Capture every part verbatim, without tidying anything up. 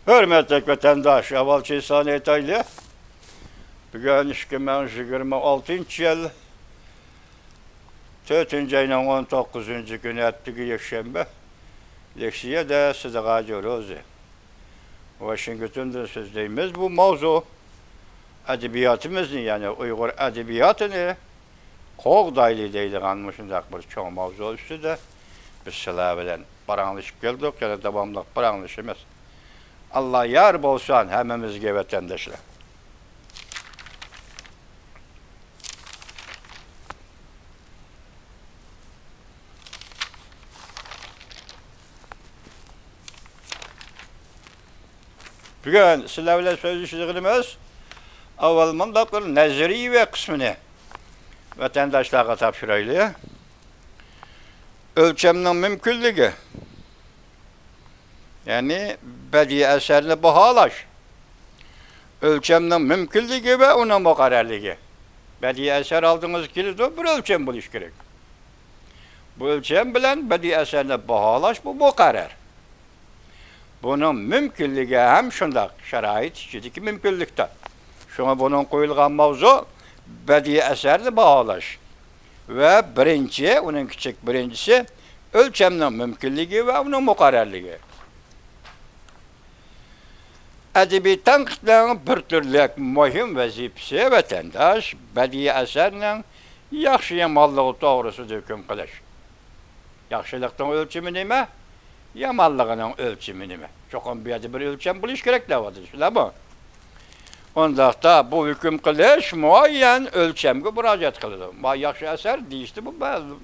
ھۆرمەتلىك ۋەتەنداش، ئاۋۋالچى سان ئېيتايلى. بۈگۈن ئىككى مىڭ يىگىرمە ئالتىنچى يىل تۆتىنچى ئاينىڭ ئون توققۇزىنچى كۈنى، ئەتىگى يەكشەنبە. لېكسىيەدە سىدىغاجى روزى. ۋاشىنگتوندىن سۆزلەيمىز. بۇ ماۋزۇ ئەدەبىياتىمىزنى، يەنى ئۇيغۇر ئەدەبىياتىنى قوغدايلى دەيدىغان مۇشۇنداق بىر چوڭ ماۋزۇ ئۈستىدە بىز سىلەر بىلەن پاراڭلىشىپ كەلدۇق، يەنە داۋاملىق پاراڭلىشىمىز. ئاللا يار بولسۇن ھەممىمىزگە، ۋەتەنداشلار. بۈگۈن سىلەر بىلەن سۆزلىشىدىغىنىمىز ئاۋۋال مۇنداق بىر نەزەرىيەۋى قىسمىنى ۋەتەنداشلارغا تاپشۇرايلى. ئۆلچەمنىڭ مۇمكىنلىكى، يەنى بەدىئىي ئەسەرنى باھالاش. ئۆلچەمنىڭ مۇمكىنلىكى ۋە ئۇنىڭ مۇقەررەرلىكى. بەدىئىي ئەسەر ئالدىڭىزغا كېلىدۇ، بىر ئۆلچەم بولۇشى كېرەك. بۇ ئۆلچەم بىلەن بەدىئىي ئەسەرنى باھالاش، بۇ مۇقەررەر. بۇنىڭ مۇمكىنلىكى ھەم شۇنداق، شارائىت ئىچىدىكى مۇمكىنلىكتە. شۇڭا بۇنىڭ قويۇلغان ماۋزۇ بەدىئىي ئەسەرنى باھالاش. ۋە بىرىنچى، ئۇنىڭ كىچىك بىرىنچىسى، ئۆلچەمنىڭ مۇمكىنلىكى ۋە ئۇنىڭ مۇقەررەرلىكى. ئەدەبىي تەنقىدنىڭ بىر تۈرلۈك مۇھىم ۋەزىپىسى، ۋەتەنداش، بەدىئىي ئەسەرنىڭ ياخشى-يامانلىقى توغرىسىدا ھۆكۈم قىلىش. ياخشىلىقنىڭ ئۆلچىمى نېمە؟ يامانلىقىنىڭ ئۆلچىمى نېمە؟ چوقۇم بۇ يەردە بىر ئۆلچەم بولۇشى كېرەك دەۋاتىدۇ، شۇنداقمۇ؟ ئۇنداقتا بۇ ھۆكۈم قىلىش مۇئەييەن ئۆلچەمگە مۇراجىئەت قىلىدۇ. ما ياخشى ئەسەر دېيىشتە بۇ مەلۇم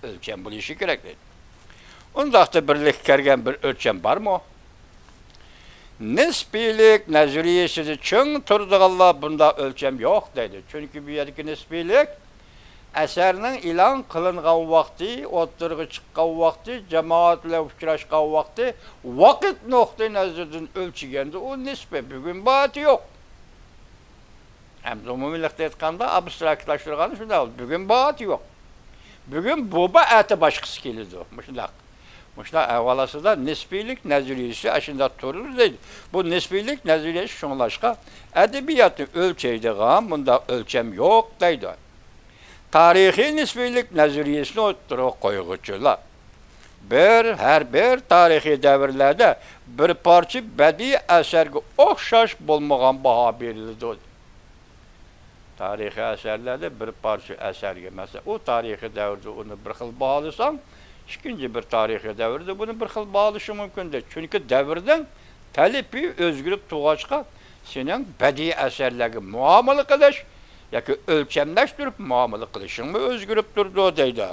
ئۆلچەم بولۇشى كېرەك دەيدۇ. ئۇنداقتا بىرلىككە كەلگەن بىر ئۆلچەم بارمۇ؟ نىسپىيلىك نەزەرىيىسىدە چىڭ تۇرىدىغانلار بۇنداق ئۆلچەم يوق دەيدۇ. چۈنكى بۇ يەردىكى نىسپىيلىك ئەسەرنىڭ ئېلان قىلىنغان ۋاقتى، ئوتتۇرىغا چىققان ۋاقتى، جامائەت بىلەن ئۇچراشقان ۋاقتى، ۋاقىت نۇقتىئى نەزىرىدىن ئۆلچىگەندە ئۇ نىسپىي، بۈگۈن بۇ ئەتە يوق. ھەم ئومۇمىيلىقتا ئېيتقاندا، ئابستراكتلاشتۇرغاندا شۇنداق، بۈگۈن بار، ئەتە يوق. بۈگۈن بۇ بار، ئەتە باشقىسى كېلىدۇ. مۇشۇنداق. مۇشۇنداق ئەھۋال ئاستىدا نىسپىيلىك نەزەرىيىسى ئاشۇنداق تۇرىدۇ دەيدۇ. بۇ نىسپىيلىك نەزەرىيىسى شۇڭلاشقا ئەدەبىياتنى ئۆلچەيدىغان مۇنداق ئۆلچەم يوق دەيدۇ. تارىخىي نىسپىيلىك نەزەرىيىسىنى ئوتتۇرىغا قويغۇچىلار، بىر، ھەر بىر تارىخىي دەۋرلەردە بىر پارچە بەدىئىي ئەسەرگە ئوخشاش بولمىغان باھا بېرىلىدۇ. تارىخىي ئەسەرلەردە بىر پارچە ئەسەرگە، مەسىلەن، ئۇ تارىخىي دەۋردە ئۇنى بىر خىل باھالىساڭ، ئىككىنچى بىر تارىخىي دەۋردە بۇنى بىر خىل باھالىشىڭ مۇمكىن دەيدۇ. چۈنكى دەۋرنىڭ تەلىپى ئۆزگىرىپ تۇرغاچقا، سېنىڭ بەدىئىي ئەسەرلەرگە مۇئامىلە قىلىش ياكى ئۆلچەملەشتۈرۈپ مۇئامىلە قىلىشىڭمۇ ئۆزگىرىپ تۇرىدۇ دەيدۇ.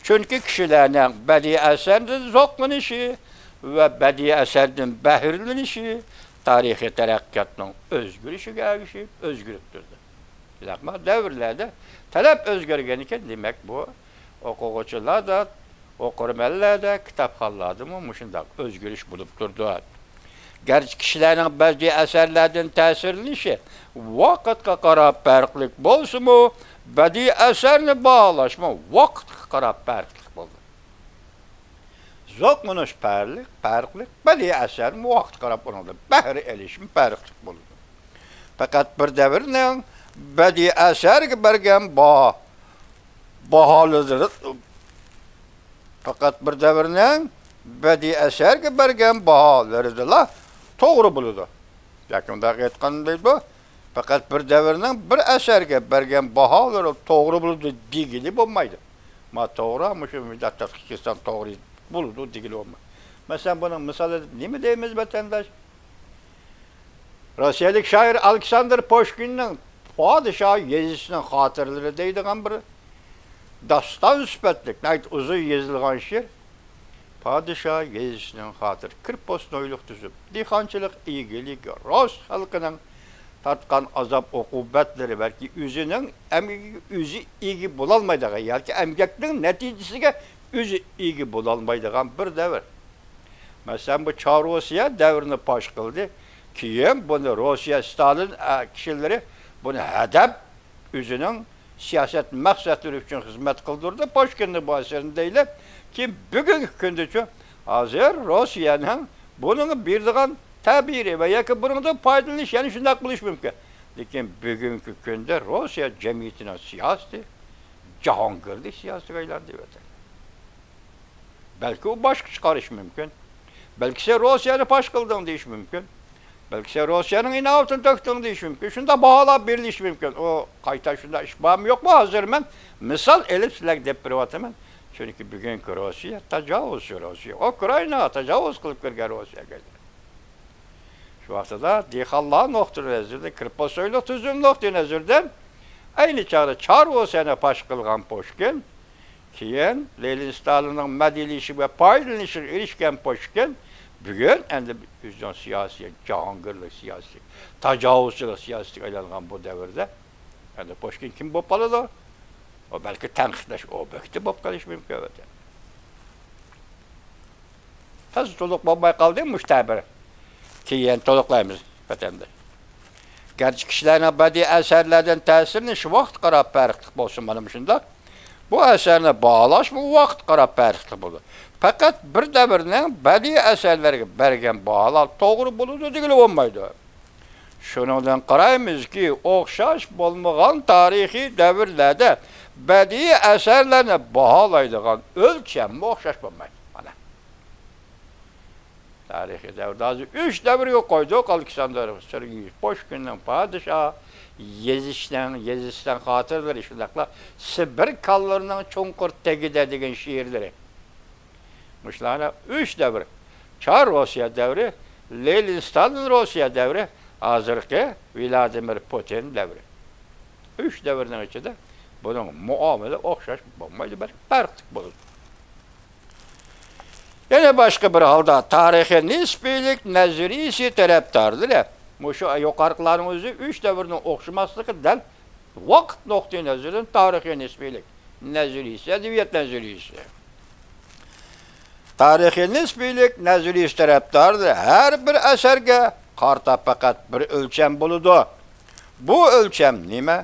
چۈنكى كىشىلەرنىڭ بەدىئىي ئەسەردىن زوقلىنىشى ۋە بەدىئىي ئەسەردىن بەھرىلىنىشى تارىخىي تەرەققىياتنىڭ ئۆزگىرىشىگە ئەگىشىپ ئۆزگىرىپ تۇرىدۇ. شۇنداقمۇ؟ دەۋرلەردە تەلەپ ئۆزگەرگەنىكەن، دېمەك، بۇ ئوقۇغۇچىلاردا، ئوقۇرمەنلەردە، كىتابخانلاردىمۇ مۇشۇنداق ئۆزگىرىش بولۇپ تۇرىدۇ. گەرچە كىشىلەرنىڭ بەدىئىي ئەسەرلەردىن تەسىرلىنىشى ۋاقىتقا قاراپ پەرقلىق بولسىمۇ، بەدىئىي ئەسەرنى باھالاشمۇ ۋاقىتقا قاراپ پەرقلىق بولىدۇ. زوقلىنىش پەرقلىق، پەرقلىق، بەدىئىي ئەسەرمۇ ۋاقىتقا قاراپ ئۇنىڭدىن بەھرە ئېلىشمۇ پەرقلىق بولىدۇ. پەقەت بىر دەۋرنىڭ بەدىئىي ئەسەرگە بەرگەن باھا، باھالىرى، پەقەت بىر دەۋرنىڭ بەدىئىي ئەسەرگە بەرگەن باھالىرىدىلا توغرا بولىدۇ. ياكى مۇنداق ئېيتقاندا دەيدۇ، پەقەت بىر دەۋرنىڭ بىر ئەسەرگە بەرگەن باھالىرى توغرا بولىدۇ دېگىلى بولمايدۇ. ما توغرا، مۇشۇ مۇنداق تەتقىق قىلسام توغرا بولىدۇ دېگىلى بولمايدۇ. مەسىلەن، بۇنىڭ مىسالى نېمە دەيمىز، ۋەتەنداش؟ روسىيەلىك شائىر ئالېكساندىر پۇشكىننىڭ پادىشاھ يېزىسىنىڭ خاتىرىلىرى دەيدىغان بىر داستان سۈپەتلىك، ناھايىتى ئۇزۇن يېزىلغان شېئىر. پادىشاھ يېزىسىنىڭ خاتىرە، كىرپوس نويلۇق تۈزۈپ، دېھقانچىلىق ئىگىلىكى، رۇس خەلقىنىڭ تارتقان ئازاب-ئوقۇبەتلىرى، بەلكى ئۆزىنىڭ ئەمگىكىگە ئۆزى ئىگە بولالمايدىغان ياكى ئەمگەكنىڭ نەتىجىسىگە ئۆزى ئىگە بولالمايدىغان بىر دەۋر. مەسىلەن، بۇ چار روسىيە دەۋرىنى پاش قىلدى. كېيىن بۇنى روسىيە ستالىن، ئە، كىشىلىرى بۇنى ھەدەپ، ئۆزىنىڭ سىياسەت مەقسەتلىرى ئۈچۈن خىزمەت قىلدۇردى. پۇشكىننى بۇ ئەسىرىنى دەيلى. كېيىن بۈگۈنكى كۈندىچۇ، ھازىر روسىيەنىڭ بۇنىڭغا بېرىدىغان تەبىئىي ۋە ياكى بۇنىڭدىن پايدىلىنىش يەنە شۇنداق بولۇشى مۇمكىن. لېكىن بۈگۈنكى كۈندە روسىيە جەمئىيىتىنىڭ سىياسىتى جاھانگىرلىك سىياسىتىگە ئايلاندى، ۋەتەن. بەلكى ئۇ باشقىچە قارىشى مۇمكىن. بەلكى سەن روسىيەنى پاش قىلدىڭ دېيىشى مۇمكىن. بەلكى سەن روسىيەنىڭ ئىناۋىتىنى تۆكتۈڭ دېيىشى مۇمكىن. شۇنداق باھالاپ بېرىلىشى مۇمكىن. ئۇ قايتا شۇنداق ئىش بارمۇ يوقمۇ، ھازىر مەن مىسال ئېلىپ سىلەرگە دەپ بېرىۋاتىمەن. چۈنكى بۈگۈنكى روسىيە تاجاۋۇزچى روسىيە. ئۇكرائىناغا تاجاۋۇز قىلىپ كىرگەن روسىيەگە. شۇ ۋاقتىدا دېھقانلار نۇقتىئى نەزىرىدىن، كىرپاسويلۇق تۈزۈم نۇقتىئى نەزىرىدىن ئەينى چاغدا چار روسىيەنى پاش قىلغان پۇشكىن، كېيىن لېنىن ستالىننىڭ مەدھىيلىشى ۋە پايدىلىنىشىغا ئېرىشكەن پۇشكىن بۈگۈن ئەمدى ئۆزىنىڭ سىياسىي، جاھانگىرلىك سىياسىتى، تاجاۋۇزچىلىق سىياسىتىگە ئايلانغان بۇ دەۋردە ئەمدى پۇشكىن كىم بولۇپ قالىدۇ؟ ئۇ بەلكى تەنقىدلەش ئوبيېكتى بولۇپ قېلىشى مۇمكىن، ئەلۋەتتە. تازا تولۇق بولماي قالدى مۇشۇ تەبىر. كېيىن تولۇقلايمىز، ۋەتەنداش. گەرچە كىشىلەرنىڭ بەدىئىي ئەسەرلەردىن تەسىرلىنىش ۋاقىت قاراپ پەرقلىق بولسىمۇ، مانا مۇشۇنداق، بۇ ئەسەرنى باھالاشمۇ ۋاقىت قاراپ پەرقلىق بولىدۇ. پەقەت بىر دەۋرنىڭ بەدىئىي ئەسەرلەرگە بەرگەن باھالار توغرا بولىدۇ دېگىلى بولمايدۇ. شۇنىڭدىن قارايمىزكى، ئوخشاش بولمىغان تارىخىي دەۋرلەردە بەدىئىي ئەسەرلەرنى باھالايدىغان ئۆلچەممۇ ئوخشاش بولمايدۇ. مانا. تارىخىي دەۋردە ھازىر ئۈچ دەۋرگە قويدۇق، ئالېكساندىر سېرگېيچ پۇشكىننىڭ پادىشاھ، يېزىچنىڭ، يېزىچنىڭ خاتىرىلىرى، شۇنداقلا سىبىر كانلىرىنىڭ چوڭقۇر تېگىدە دېگەن شېئىرلىرى. مۇشۇلارنى ئۈچ دەۋر، چار روسىيە دەۋرى، لېنىن ستالىن روسىيە دەۋرى، ھازىرقى ۋلادىمىر پۇتىن دەۋرى. ئۈچ دەۋرنىڭ ئىچىدە بۇنىڭ مۇئامىلە ئوخشاش بولمايدۇ، بەلكى پەرقلىق بولىدۇ. يەنە باشقا بىر ھالدا، تارىخىي نىسپىيلىك نەزەرىيىسى تەرەپدارلىرى، مۇشۇ يۇقىرىقىلارنىڭ ئۆزى ئۈچ دەۋرنىڭ ئوخشىماسلىقى دەل ۋاقىت نۇقتىئى نەزىرىدىن تارىخىي نىسپىيلىك نەزەرىيىسى، ئەدەبىيات نەزەرىيىسى. تارىخىي نىسپىيلىك نەزەرىيىسى تەرەپدارى ھەر بىر ئەسەرگە قارىتا پەقەت بىر ئۆلچەم بولىدۇ. بۇ ئۆلچەم نېمە؟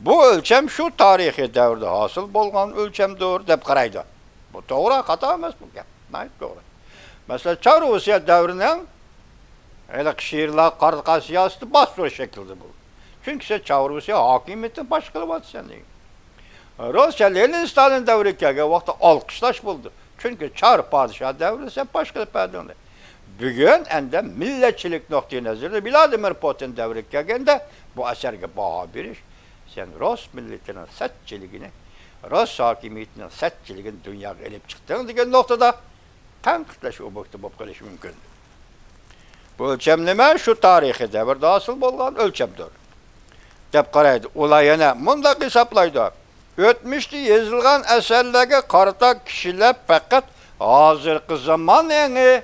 بۇ ئۆلچەم شۇ تارىخىي دەۋردە ھاسىل بولغان ئۆلچەمدۇر، دەپ قارايدۇ. بۇ توغرا، خاتا ئەمەس بۇ گەپ. ناھايىتى توغرا. مەسىلەن، چار روسىيە دەۋرىنىڭ ھېلىقى شېئىرلارغا قارىتىلغان سىياسىتى باستۇرۇش شەكلىدە بولدى. چۈنكى سەن چار روسىيە ھاكىمىيىتىنى پاش قىلىۋاتىسەن دېگەن. روسىيە لېنىن ستالىن دەۋرىگە كەلگەن ۋاقىتتا ئالقىشلاش بولدى. چۈنكى چار پادىشاھ دەۋرىنى سەن پاش قىلىپ بەردىڭ دەپ. بۈگۈن ئەمدى مىللەتچىلىك نۇقتىئى نەزىرىدىن ۋلادىمىر پۇتىن دەۋرىگە كەلگەندە بۇ ئەسەرگە باھا بېرىش، سەن رۇس مىللىتىنىڭ سەتچىلىكىنى، رۇس ھاكىمىيىتىنىڭ سەتچىلىكىنى دۇنياغا ئېلىپ چىقتىڭ دېگەن نۇقتىدا تەنقىدلەش ئوبيېكتى بولۇپ قېلىشى مۇمكىن. بۇ ئۆلچەم نېمە؟ شۇ تارىخىي دەۋردە ھاسىل بولغان ئۆلچەمدۇر، دەپ قارايدۇ. ئۇلار يەنە مۇنداق ھېسابلايدۇ: ئۆتمۈشتە يېزىلغان ئەسەرلەرگە قارىتا كىشىلەر پەقەت ھازىرقى زامان ئېڭىنى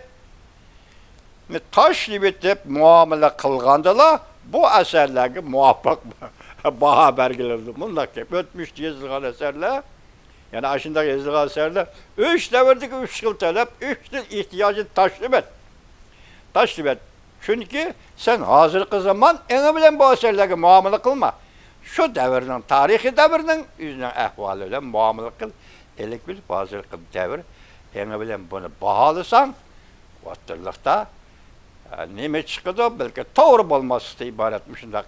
تاشلىۋېتىپ مۇئامىلە قىلغاندىلا، بۇ ئەسەرلەرگە مۇۋاپىق باھا بەرگىلى بولىدۇ. مۇنداق گەپ، ئۆتمۈشتە يېزىلغان ئەسەرلەر، يەنى ئاشۇنداق يېزىلغان ئەسەرلەر، ئۈچ دەۋردىكى ئۈچ خىل تەلەپ، ئۈچ خىل ئېھتىياجنى تاشلىۋەت. تاشلىۋەت. چۈنكى سەن ھازىرقى زامان ئېڭى بىلەن بۇ ئەسەرلەرگە مۇئامىلە قىلما. شۇ دەۋرنىڭ، تارىخىي دەۋرنىڭ ئۆزىنىڭ ئەھۋالى بىلەن مۇئامىلە قىل. ئېلىپ كېلىپ ھازىرقى دەۋر ئېڭى بىلەن بۇنى باھالىساڭ، ئوتتۇرىلىقتا، ئە، نېمە چىقىدۇ؟ بەلكى توغرا بولماسلىقتىن ئىبارەت مۇشۇنداق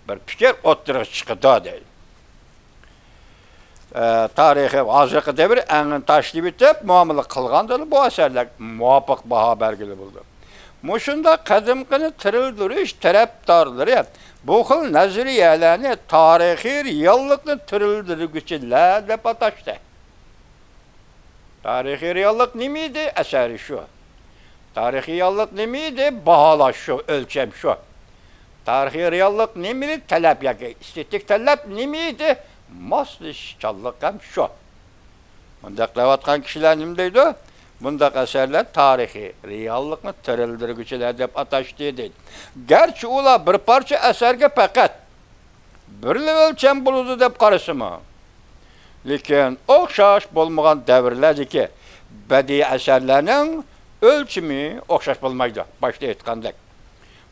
بىر پىكىر ئوتتۇرىغا چىقىدۇ دەيدۇ. ئە، تارىخىي ھازىرقى دەۋر ئەڭىنى تاشلىۋېتىپ مۇئامىلە قىلغاندىلا، بۇ ئەسەرلەرگە مۇۋاپىق باھا بەرگىلى بولىدۇ. مۇشۇنداق قەدىمكىنى تىرىلدۈرۈش تەرەپدارلىرى بۇ خىل نەزەرىيەلەرنى تارىخىي رېئاللىقنى تىرىلدۈرگۈچىلەر دەپ ئاتاشتى. تارىخىي رېئاللىق نېمە ئىدى؟ ئەسەر شۇ. تارىخىي رېئاللىق نېمە ئىدى؟ باھالاش شۇ، ئۆلچەم شۇ. تارىخىي رېئاللىق نېمە ئىدى؟ تەلەپ ياكى ئېستېتىك تەلەپ نېمە ئىدى؟ ماسلىشىشچانلىق ھەم شۇ. مۇنداق دەۋاتقان كىشىلەر نېمە دەيدۇ؟ بۇنداق ئەسەرلەر تارىخىي رېئاللىقنى تىرىلدۈرگۈچىلەر دەپ ئاتاشتى دەيدۇ. گەرچە ئۇلار بىر پارچە ئەسەرگە پەقەت بىرلا ئۆلچەم بولىدۇ دەپ قارىسىمۇ، لېكىن ئوخشاش بولمىغان دەۋرلەردىكى بەدىئىي ئەسەرلەرنىڭ ئۆلچىمى ئوخشاش بولمايدۇ. باشتا ئېيتقاندەك،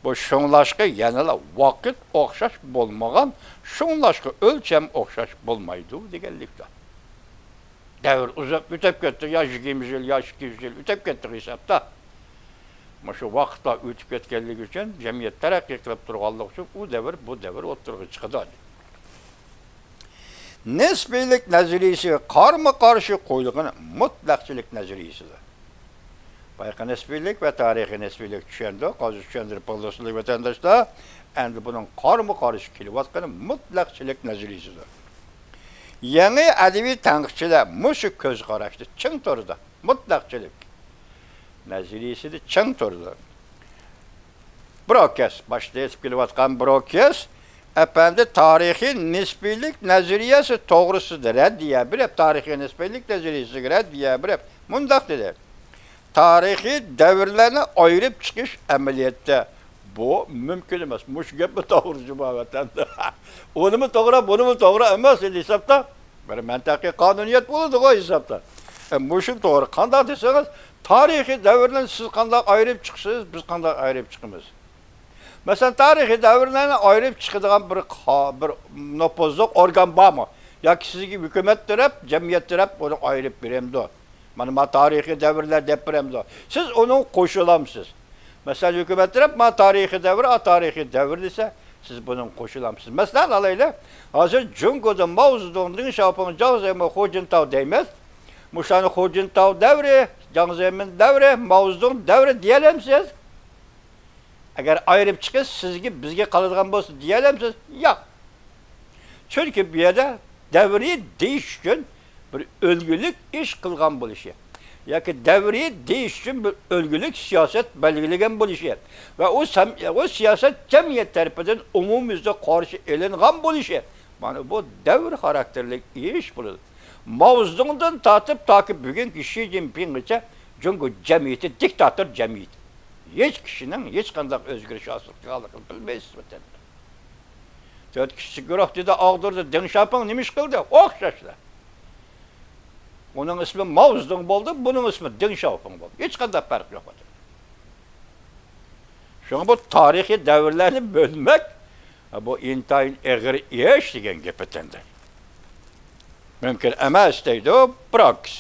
بۇ شۇڭلاشقا يەنىلا ۋاقىت ئوخشاش بولمىغان، شۇڭلاشقا ئۆلچەم ئوخشاش بولمايدۇ دېگەنلىكتۇر. دەۋر ئۇزاپ ئۆتۈپ كەتتى، يا يىگىرمە يىل، يا ئىككى يۈز يىل ئۆتۈپ كەتتى ھېسابتا. مۇشۇ ۋاقىتلار ئۆتۈپ كەتكەنلىكى ئۈچۈن، جەمئىيەت تەرەققىي قىلىپ تۇرغانلىقى ئۈچۈن، ئۇ دەۋر، بۇ دەۋر ئوتتۇرىغا چىقىدۇ. نىسپىيلىك نەزەرىيىسىگە قارىمۇ قارشى قويۇلغىنى مۇتلەقچىلىك نەزەرىيىسىدۇر. بايىقى نىسپىيلىك ۋە تارىخىي نىسپىيلىك چۈشەندۇق. ھازىر چۈشەندۈرۈپ بولدۇق سىلەرگە، ۋەتەنداشلار. ئەمدى بۇنىڭ قارىمۇ قارشى كېلىۋاتقىنى مۇتلەقچىلىك نەزەرىيىسىدۇر. يېڭى ئەدەبىي تەنقىدچىلەر مۇشۇ كۆز قاراشتا چىڭ تۇرىدۇ. مۇتلەقچىلىك نەزەرىيىسىدە چىڭ تۇرىدۇ. بروكس، باشتا ئېيتىپ كېلىۋاتقان بروكس ئەپەندى تارىخىي نىسپىيلىك نەزەرىيەسى توغرىسىدا رەددىيە بېرىپ، تارىخىي نىسپىيلىك نەزەرىيەسىگە رەددىيە بېرىپ مۇنداق دېدى: تارىخىي دەۋرلەرنى ئايرىپ چىقىش ئەمەلىيەتتە بۇ مۇمكىن ئەمەس. مۇشۇ گەپمۇ توغرا جۇما ۋەتەندە. ئۇنىمۇ توغرا، بۇنىمۇ توغرا ئەمەس ئىدى ھېسابتا. بىر مەنتىقىي قانۇنىيەت بولىدىغۇ ھېسابتا. ئە، مۇشۇ توغرا. قانداق دېسىڭىز، تارىخىي دەۋرلەرنى سىز قانداق ئايرىپ چىقىسىز، بىز قانداق ئايرىپ چىقىمىز؟ مەسىلەن، تارىخىي دەۋرلەرنى ئايرىپ چىقىدىغان بىر قا-، بىر نوپۇزلۇق ئورگان بارمۇ؟ ياكى سىزگە ھۆكۈمەت تەرەپ، جەمئىيەت تەرەپ ئۇنى ئايرىپ بېرەمدۇ؟ مانا، ما تارىخىي دەۋرلەر دەپ بېرەمدۇ؟ سىز ئۇنىڭغا قوشۇلامسىز؟ مەسىلەن، ھۆكۈمەت تەرەپ ما تارىخىي دەۋر، ئا تارىخىي دەۋر دېسە، سىز بۇنىڭغا قوشۇلامسىز؟ مەسىلەن، ئالايلى، ھازىر جۇڭگودا ماۋزېدۇڭ، دېڭ شياۋپىڭ، جياڭ زېمىن، خۇ جىنتاۋ دەيمىز. مۇشۇلارنى خۇ جىنتاۋ دەۋرى، جياڭ زېمىن دەۋرى، ماۋزېدۇڭ دەۋرى دېيەلەمسىز؟ ئەگەر ئايرىپ چىقىش سىزگە، بىزگە قالىدىغان بولسا، دېيەلەمسىز؟ ياق. چۈنكى بۇ يەردە دەۋرى دېيىش ئۈچۈن بىر ئۈلگىلىك ئىش قىلغان بولۇشى ياكى دەۋرى دېيىش ئۈچۈن بىر ئۈلگىلىك سىياسەت بەلگىلىگەن بولۇشى ۋە ئۇ سەم-، ئۇ سىياسەت جەمئىيەت تەرىپىدىن ئومۇميۈزلۈك قارشى ئېلىنغان بولۇشى، مانا بۇ دەۋر خاراكتېرلىك ئىش بولىدۇ. ماۋزېدۇڭدىن تارتىپ تاكى بۈگۈنكى شى جىنپىڭغىچە جۇڭگو جەمئىيىتى دىكتاتور جەمئىيىتى. ھېچ كىشىنىڭ ھېچقانداق ئۆزگىرىش ھاسىل قىلغانلىقىنى بىلمەيسىز ۋەتەندە. تۆت كىشىلىك گۇرۇھ دېدى، ئاغدۇردى، دېڭ شياۋپىڭ نېمە ئىش قىلدى؟ ئوخشاشلا. ئۇنىڭ ئىسمى ماۋزېدۇڭ بولدى، بۇنىڭ ئىسمى دېڭ شياۋپىڭ بولدى. ھېچقانداق پەرق يوق. شۇڭا بۇ تارىخىي دەۋرلەرنى بۆلمەك، بۇ ئىنتايىن ئېغىر ئىش دېگەن گەپ ئەتەندە. مۇمكىن ئەمەس دەيدۇ بروكس.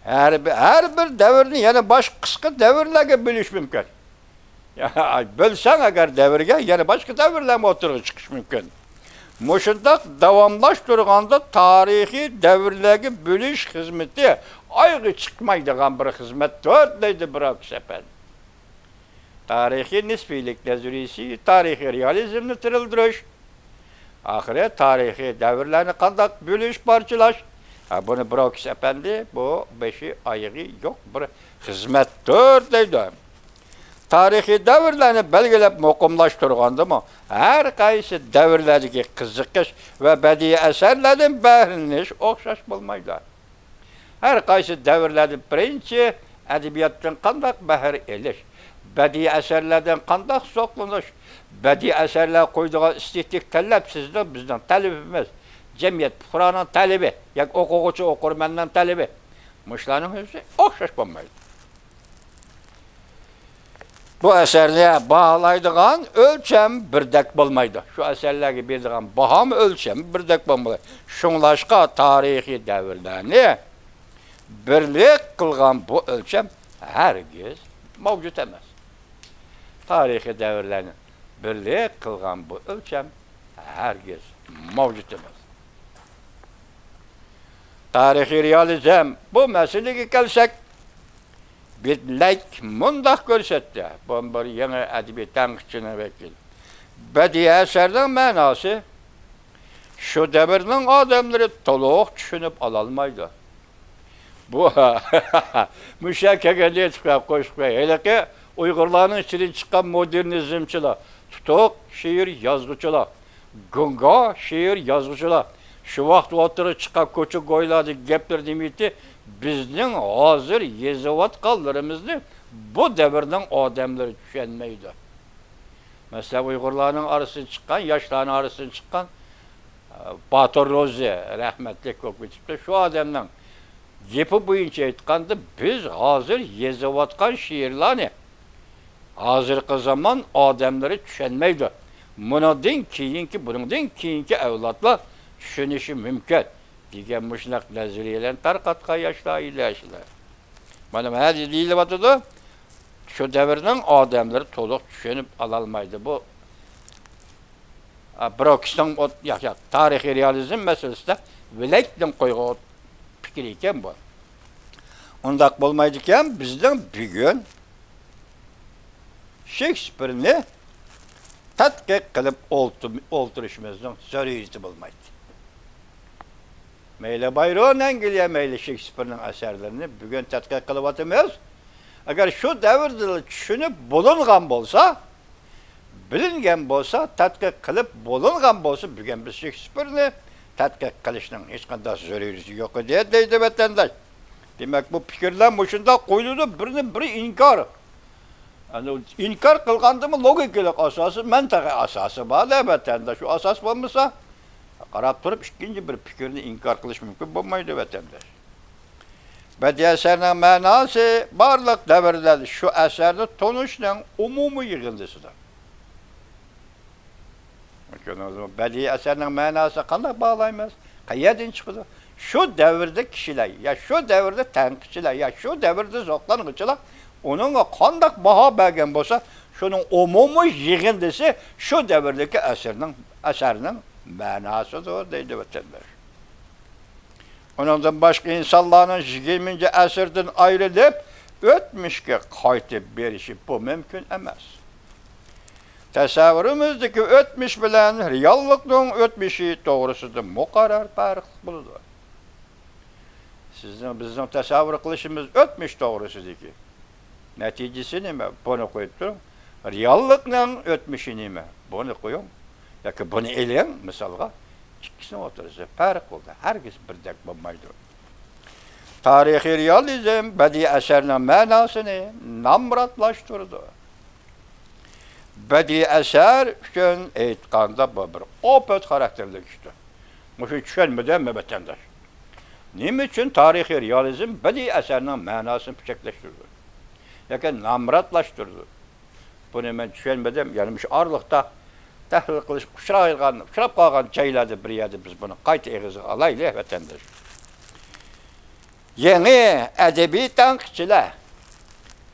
ھەر بىر، ھەر بىر دەۋرنى يەنە باشقا قىسقا دەۋرلەرگە بۆلۈش مۇمكىن. يا، بۆلسەڭ ئەگەر دەۋرگە، يەنە باشقا دەۋرلەرمۇ ئوتتۇرىغا چىقىشى مۇمكىن. مۇشۇنداق داۋاملاشتۇرغاندا تارىخىي دەۋرلەرگە بۆلۈش خىزمىتى ئايىغى چىقمايدىغان بىر خىزمەتتۇر، دەيدۇ بروكس ئەپەندى. تارىخىي نىسپىيلىك نەزەرىيىسى تارىخىي رېئالىزمنى تىرىلدۈرۈش. ئاخىرى تارىخىي دەۋرلەرنى قانداق بۆلۈش، پارچىلاش؟ ھە، بۇنى بروكس ئەپەندى، بۇ بېشى ئايىغى يوق بىر خىزمەتتۇر، دەيدۇ. تارىخىي دەۋرلەرنى بەلگىلەپ مۇقىملاشتۇرغاندىمۇ، ھەر قايسى دەۋرلەردىكى قىزىقىش ۋە بەدىئىي ئەسەرلەردىن بەھرىلىنىش ئوخشاش بولمايدۇ. ھەر قايسى دەۋرلەردە بىرىنچى، ئەدەبىياتتىن قانداق بەھر ئېلىش، بەدىئىي ئەسەرلەردىن قانداق زوقلىنىش، بەدىئىي ئەسەرلەر قويىدىغان ئېستېتىك تەلەپ سىزنىڭ، بىزنىڭ تەلىپىمىز، جەمئىيەت، پۇقرانىڭ تەلىپى ياكى ئوقۇغۇچى، ئوقۇرمەننىڭ تەلىپى. مۇشۇلارنىڭ ھەممىسى ئوخشاش بولمايدۇ. بۇ ئەسەرنى باھالايدىغان ئۆلچەم بىردەك بولمايدۇ. شۇ ئەسەرلەرگە بېرىدىغان باھامۇ، ئۆلچەم بىردەك بولمايدۇ. شۇڭلاشقا تارىخىي دەۋرلەرنى بىرلىك قىلغان بۇ ئۆلچەم ھەرگىز مەۋجۇت ئەمەس. تارىخىي دەۋرلەرنى بىرلىك قىلغان بۇ ئۆلچەم ھەرگىز مەۋجۇت ئەمەس. تارىخىي رېئالىزم، بۇ مەسىلىگە كەلسەك، بىتلەك مۇنداق كۆرسەتتى، بۇ بىر يېڭى ئەدەبىي تەنقىدچىنىڭ ۋەكىلى. بەدىئىي ئەسەرنىڭ مەناسى شۇ دەۋرنىڭ ئادەملىرى تولۇق چۈشىنىپ ئالالمايدۇ. بۇ، مۇشۇ يەرگە كەلگەندە ئېيتىپ قويۇپ قوياي، ھېلىقى ئۇيغۇرلارنىڭ ئىچىدىن چىققان مودېرنىزمچىلار، تۇتۇق شېئىر يازغۇچىلار، گۇڭگا شېئىر يازغۇچىلار، شۇ ۋاقىت ئوتتۇرىغا چىققان كوچا-كويلاردىكى گەپلىرى نېمىتى، بىزنىڭ ھازىر يېزىۋاتقانلىرىمىزنى بۇ دەۋرنىڭ ئادەملىرى چۈشەنمەيدۇ. مەسىلەن، ئۇيغۇرلارنىڭ ئارىسىدىن چىققان، ياشلارنىڭ ئارىسىدىن چىققان، ئە، باتۇر روزى رەھمەتلىك بولۇپ كېتىپتۇ. شۇ ئادەمنىڭ گېپى بويىچە ئېيتقاندا، بىز ھازىر يېزىۋاتقان شېئىرلارنى ھازىرقى زامان ئادەملىرى چۈشەنمەيدۇ. مۇنىڭدىن كېيىنكى، بۇنىڭدىن كېيىنكى ئەۋلادلار چۈشىنىشى مۇمكىن، دېگەن مۇشۇنداق نەزەرىيەلەرنى تارقاتقان ياشلار ئىدى شۇلار. مانا ھە دېيىلىۋاتىدۇ. شۇ دەۋرنىڭ ئادەملىرى تولۇق چۈشىنىپ ئالالمايدۇ. بۇ، ئا، بروكسنىڭ ئوت-، ياق، ياق، تارىخىي رېئالىزم مەسىلىسىدە ۋىلەكتىن قويغان پىكىر ئىكەن بۇ. ئۇنداق بولمايدىكەن، بىزنىڭ بۈگۈن شېكسپىرنى تەتقىق قىلىپ ئولتۇ-، ئولتۇرۇشىمىزنىڭ زۆرۈرىيىتى بولمايدۇ. مەيلى بايرون ئەنگلىيە، مەيلى شېكسپىرنىڭ ئەسەرلىرىنى بۈگۈن تەتقىق قىلىۋاتىمىز. ئەگەر شۇ دەۋردىلا چۈشىنىپ بولۇنغان بولسا، بىلىنگەن بولسا، تەتقىق قىلىپ بولۇنغان بولسا، بۈگۈن بىز شېكسپىرنى تەتقىق قىلىشنىڭ ھېچقانداق زۆرۈرىيىتى يوق ئىدى، دەيدۇ ۋەتەنداش. دېمەك، بۇ پىكىرلەر مۇشۇنداق قويۇلىدۇ، بىرىنى بىرى ئىنكار. ئەنە، ئىنكار قىلغاندىمۇ لوگىكىلىق ئاساسى، مەنتىقىي ئاساسى بار-دە، ۋەتەنداش. شۇ ئاساس بولمىسا، قاراپ تۇرۇپ ئىككىنچى بىر پىكىرنى ئىنكار قىلىش مۇمكىن بولمايدۇ، ۋەتەنداش. بەدىئىي ئەسەرنىڭ مەناسى بارلىق دەۋرلەردە شۇ ئەسەرنى تونۇشنىڭ ئومۇمىي يىغىندىسىدۇر. بەدىئىي ئەسەرنىڭ مەناسى قانداق باھالايمىز؟ قەيەردىن چىقىدۇ؟ شۇ دەۋردە كىشىلەر يا شۇ دەۋردە تەنقىدچىلەر يا شۇ دەۋردە زوقلانغۇچىلار ئۇنىڭغا قانداق باھا بەرگەن بولسا، شۇنىڭ ئومۇمىي يىغىندىسى شۇ دەۋردىكى ئەسىرنىڭ، ئەسەرنىڭ مەناسىدۇر، دەيدۇ ۋەتەنداش. ئۇنىڭدىن باشقا ئىنسانلارنىڭ يىگىرمىنچى ئەسىردىن ئايرىلىپ، ئۆتمۈشكە قايتىپ بېرىشى بۇ مۇمكىن ئەمەس. تەسەۋۋۇرىمىزدىكى ئۆتمۈش بىلەن رېئاللىقنىڭ ئۆتمۈشى توغرىسىدا مۇقەررەر پەرق بولىدۇ. سىزنىڭ، بىزنىڭ تەسەۋۋۇر قىلىشىمىز ئۆتمۈش توغرىسىدىكى نەتىجىسى نېمە؟ بۇنى قويۇپ تۇرۇڭ. رېئاللىقنىڭ ئۆتمۈشى نېمە؟ بۇنى قويۇڭ. ياكى بۇنى ئېلىڭ، مىسالغا. ئىككىسىنىڭ ئوتتۇرىسىدا پەرق بولىدۇ. ھەرگىز بىردەك بولمايدۇ. تارىخىي رېئالىزم بەدىئىي ئەسەرنىڭ مەناسىنى نامراتلاشتۇرىدۇ. بەدىئىي ئەسەر ئۈچۈن ئېيتقاندا، بۇ بىر ئوپەت خاراكتېرلىك ئىشتۇر. مۇشۇنى چۈشەنمىدىم، ۋەتەنداش. نېمە ئۈچۈن تارىخىي رېئالىزم بەدىئىي ئەسەرنىڭ مەناسىنى پۈچەكلەشتۈرىدۇ ياكى نامراتلاشتۇرىدۇ؟ بۇنى مەن چۈشەنمىدىم. يەنە مۇشۇ ئارىلىقتا تەھلىل قىلىشقا ئۇچرايدىغان، ئۇچراپ قالغان جايلاردا بىر يەردە بىز بۇنى قايتا ئېغىزغا ئالايلى، ۋەتەنداش. يېڭى ئەدەبىي تەنقىدچىلەر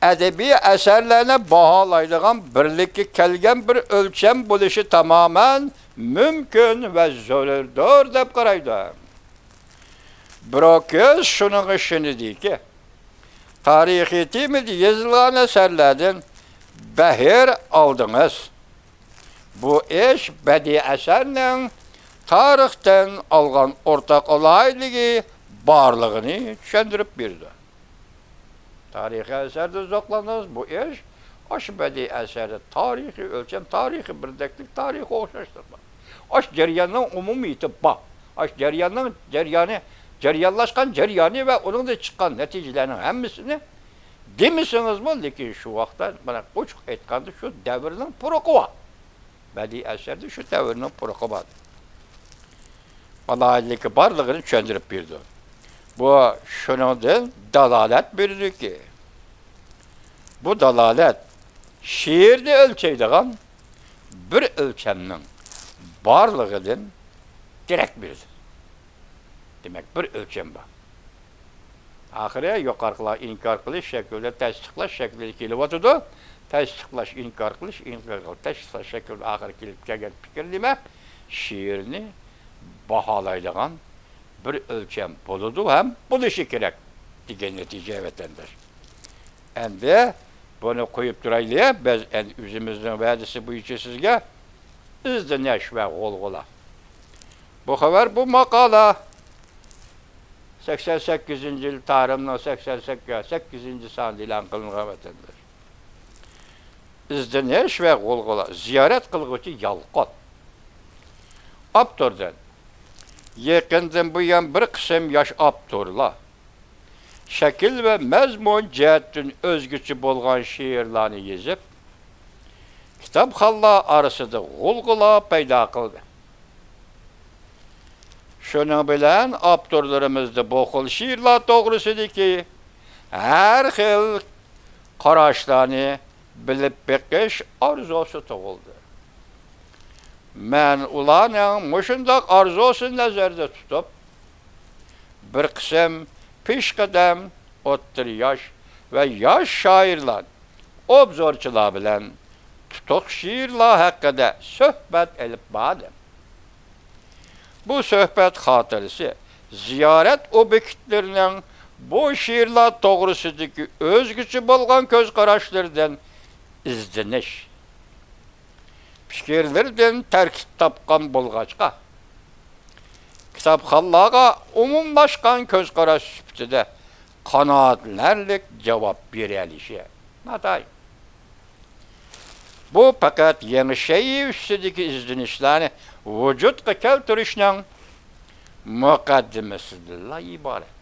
ئەدەبىي ئەسەرلەرنى باھالايدىغان بىرلىككە كەلگەن بىر ئۆلچەم بولۇشى تامامەن مۇمكىن ۋە زۆرۈردۇر دەپ قارايدۇ. بروكس شۇنىڭغا ئىشىنىدۇكى، تارىخىي تېمىدا يېزىلغان ئەسەرلەردىن بەھر ئالدىڭىز. بۇ ئىش بەدىئىي ئەسەرنىڭ تارىختىن ئالغان ئورتاق ئالاھىدىلىكى بارلىقىنى چۈشەندۈرۈپ بېرىدۇ. تارىخىي ئەسەردە زوقلاندىڭىز، بۇ ئىش ئاشۇ بەدىئىي ئەسەردە تارىخىي ئۆلچەم، تارىخىي بىردەكلىك، تارىخىي ئوخشاشلىق بار. ئاشۇ جەرياننىڭ ئومۇمىيىتى بار. ئاشۇ جەرياننىڭ جەريانى، جەريانلاشقان جەريانى ۋە ئۇنىڭدىن چىققان نەتىجىلەرنىڭ ھەممىسىنى دېمىسىڭىزمۇ، لېكىن شۇ ۋاقىتتا، مانا، ئوچۇق ئېيتقاندا، شۇ دەۋرنىڭ پۇرىقى بار. بەدىئىي ئەسەردە شۇ دەۋرنىڭ پۇرىقى بار. ئالاھىدىلىكى بارلىقىنى چۈشەندۈرۈپ بېرىدۇ. بۇ شۇنىڭدىن دالالەت بېرىدۇكى، بۇ دالالەت شېئىرنى ئۆلچەيدىغان بىر ئۆلچەمنىڭ بارلىقىدىن دېرەك بېرىدۇ. دېمەك، بىر ئۆلچەم بار. ئاخىرى يۇقىرىقىلار ئىنكار قىلىش شەكلىدە تەستىقلاش شەكلىدە كېلىۋاتىدۇ. تەستىقلاش، ئىنكار قىلىش، ئىنكار قىلىش، تەستىقلاش شەكلىدە ئاخىرى كېلىپ كەلگەن پىكىر نېمە؟ شېئىرنى باھالايدىغان بىر ئۆلچەم بولىدۇ ھەم بولۇشى كېرەك دېگەن نەتىجە، ۋەتەنداش. ئەمدى بۇنى قويۇپ تۇرايلى، بىز ئەمدى ئۆزىمىزنىڭ ۋەدىسى بويىچە سىزگە ئىزدىنىش ۋە غۇلغۇلا. بۇ خەۋەر، بۇ ماقالە سەكسەن سەككىزىنچى يىل تارىمنىڭ سەكسەن سەككىز، سەككىزىنچى سانىدا ئېلان قىلىنغان، ۋەتەنداش. ئىزدىنىش ۋە غۇلغۇلا، زىيارەت قىلغۇچى يالقۇن. ئاپتوردىن. يېقىندىن بۇيان بىر قىسىم ياش ئاپتورلار شەكىل ۋە مەزمۇن جەھەتتىن ئۆزگىچە بولغان شېئىرلارنى يېزىپ، كىتابخانلار ئارىسىدا غۇلغۇلا پەيدا قىلدى. شۇنىڭ بىلەن ئاپتورلىرىمىزدا بۇ خىل شېئىرلار توغرىسىدىكى ھەر خىل قاراشلارنى بىلىپ بېقىش ئارزۇسى تۇغۇلدى. مەن ئۇلارنىڭ مۇشۇنداق ئارزۇسىنى نەزەردە تۇتۇپ، بىر قىسىم پېشقەدەم ئوتتۇرا ياش ۋە ياش شائىرلار ئوبزورچىلار بىلەن تۇتۇق شېئىرلار ھەققىدە سۆھبەت ئېلىپ باردىم. بۇ سۆھبەت خاتىرىسى زىيارەت ئوبيېكتلىرىنىڭ بۇ شېئىرلار توغرىسىدىكى ئۆزگىچە بولغان كۆز قاراشلىرىدىن ئىزدىنىش پىكىرلىرىدىن تەركىب تاپقان بولغاچقا، كىتابخانلارغا ئومۇملاشقان كۆز قاراش سۈپىتىدە قانائەتلىنەرلىك جاۋاب بېرەلىشى ناتايىن. بۇ پەقەت يېڭى شەيئى ئۈستىدىكى ئىزدىنىشلەرنى ۋۇجۇدقا كەلتۈرۈشنىڭ مۇقەددىمىسىدىنلا ئىبارەت.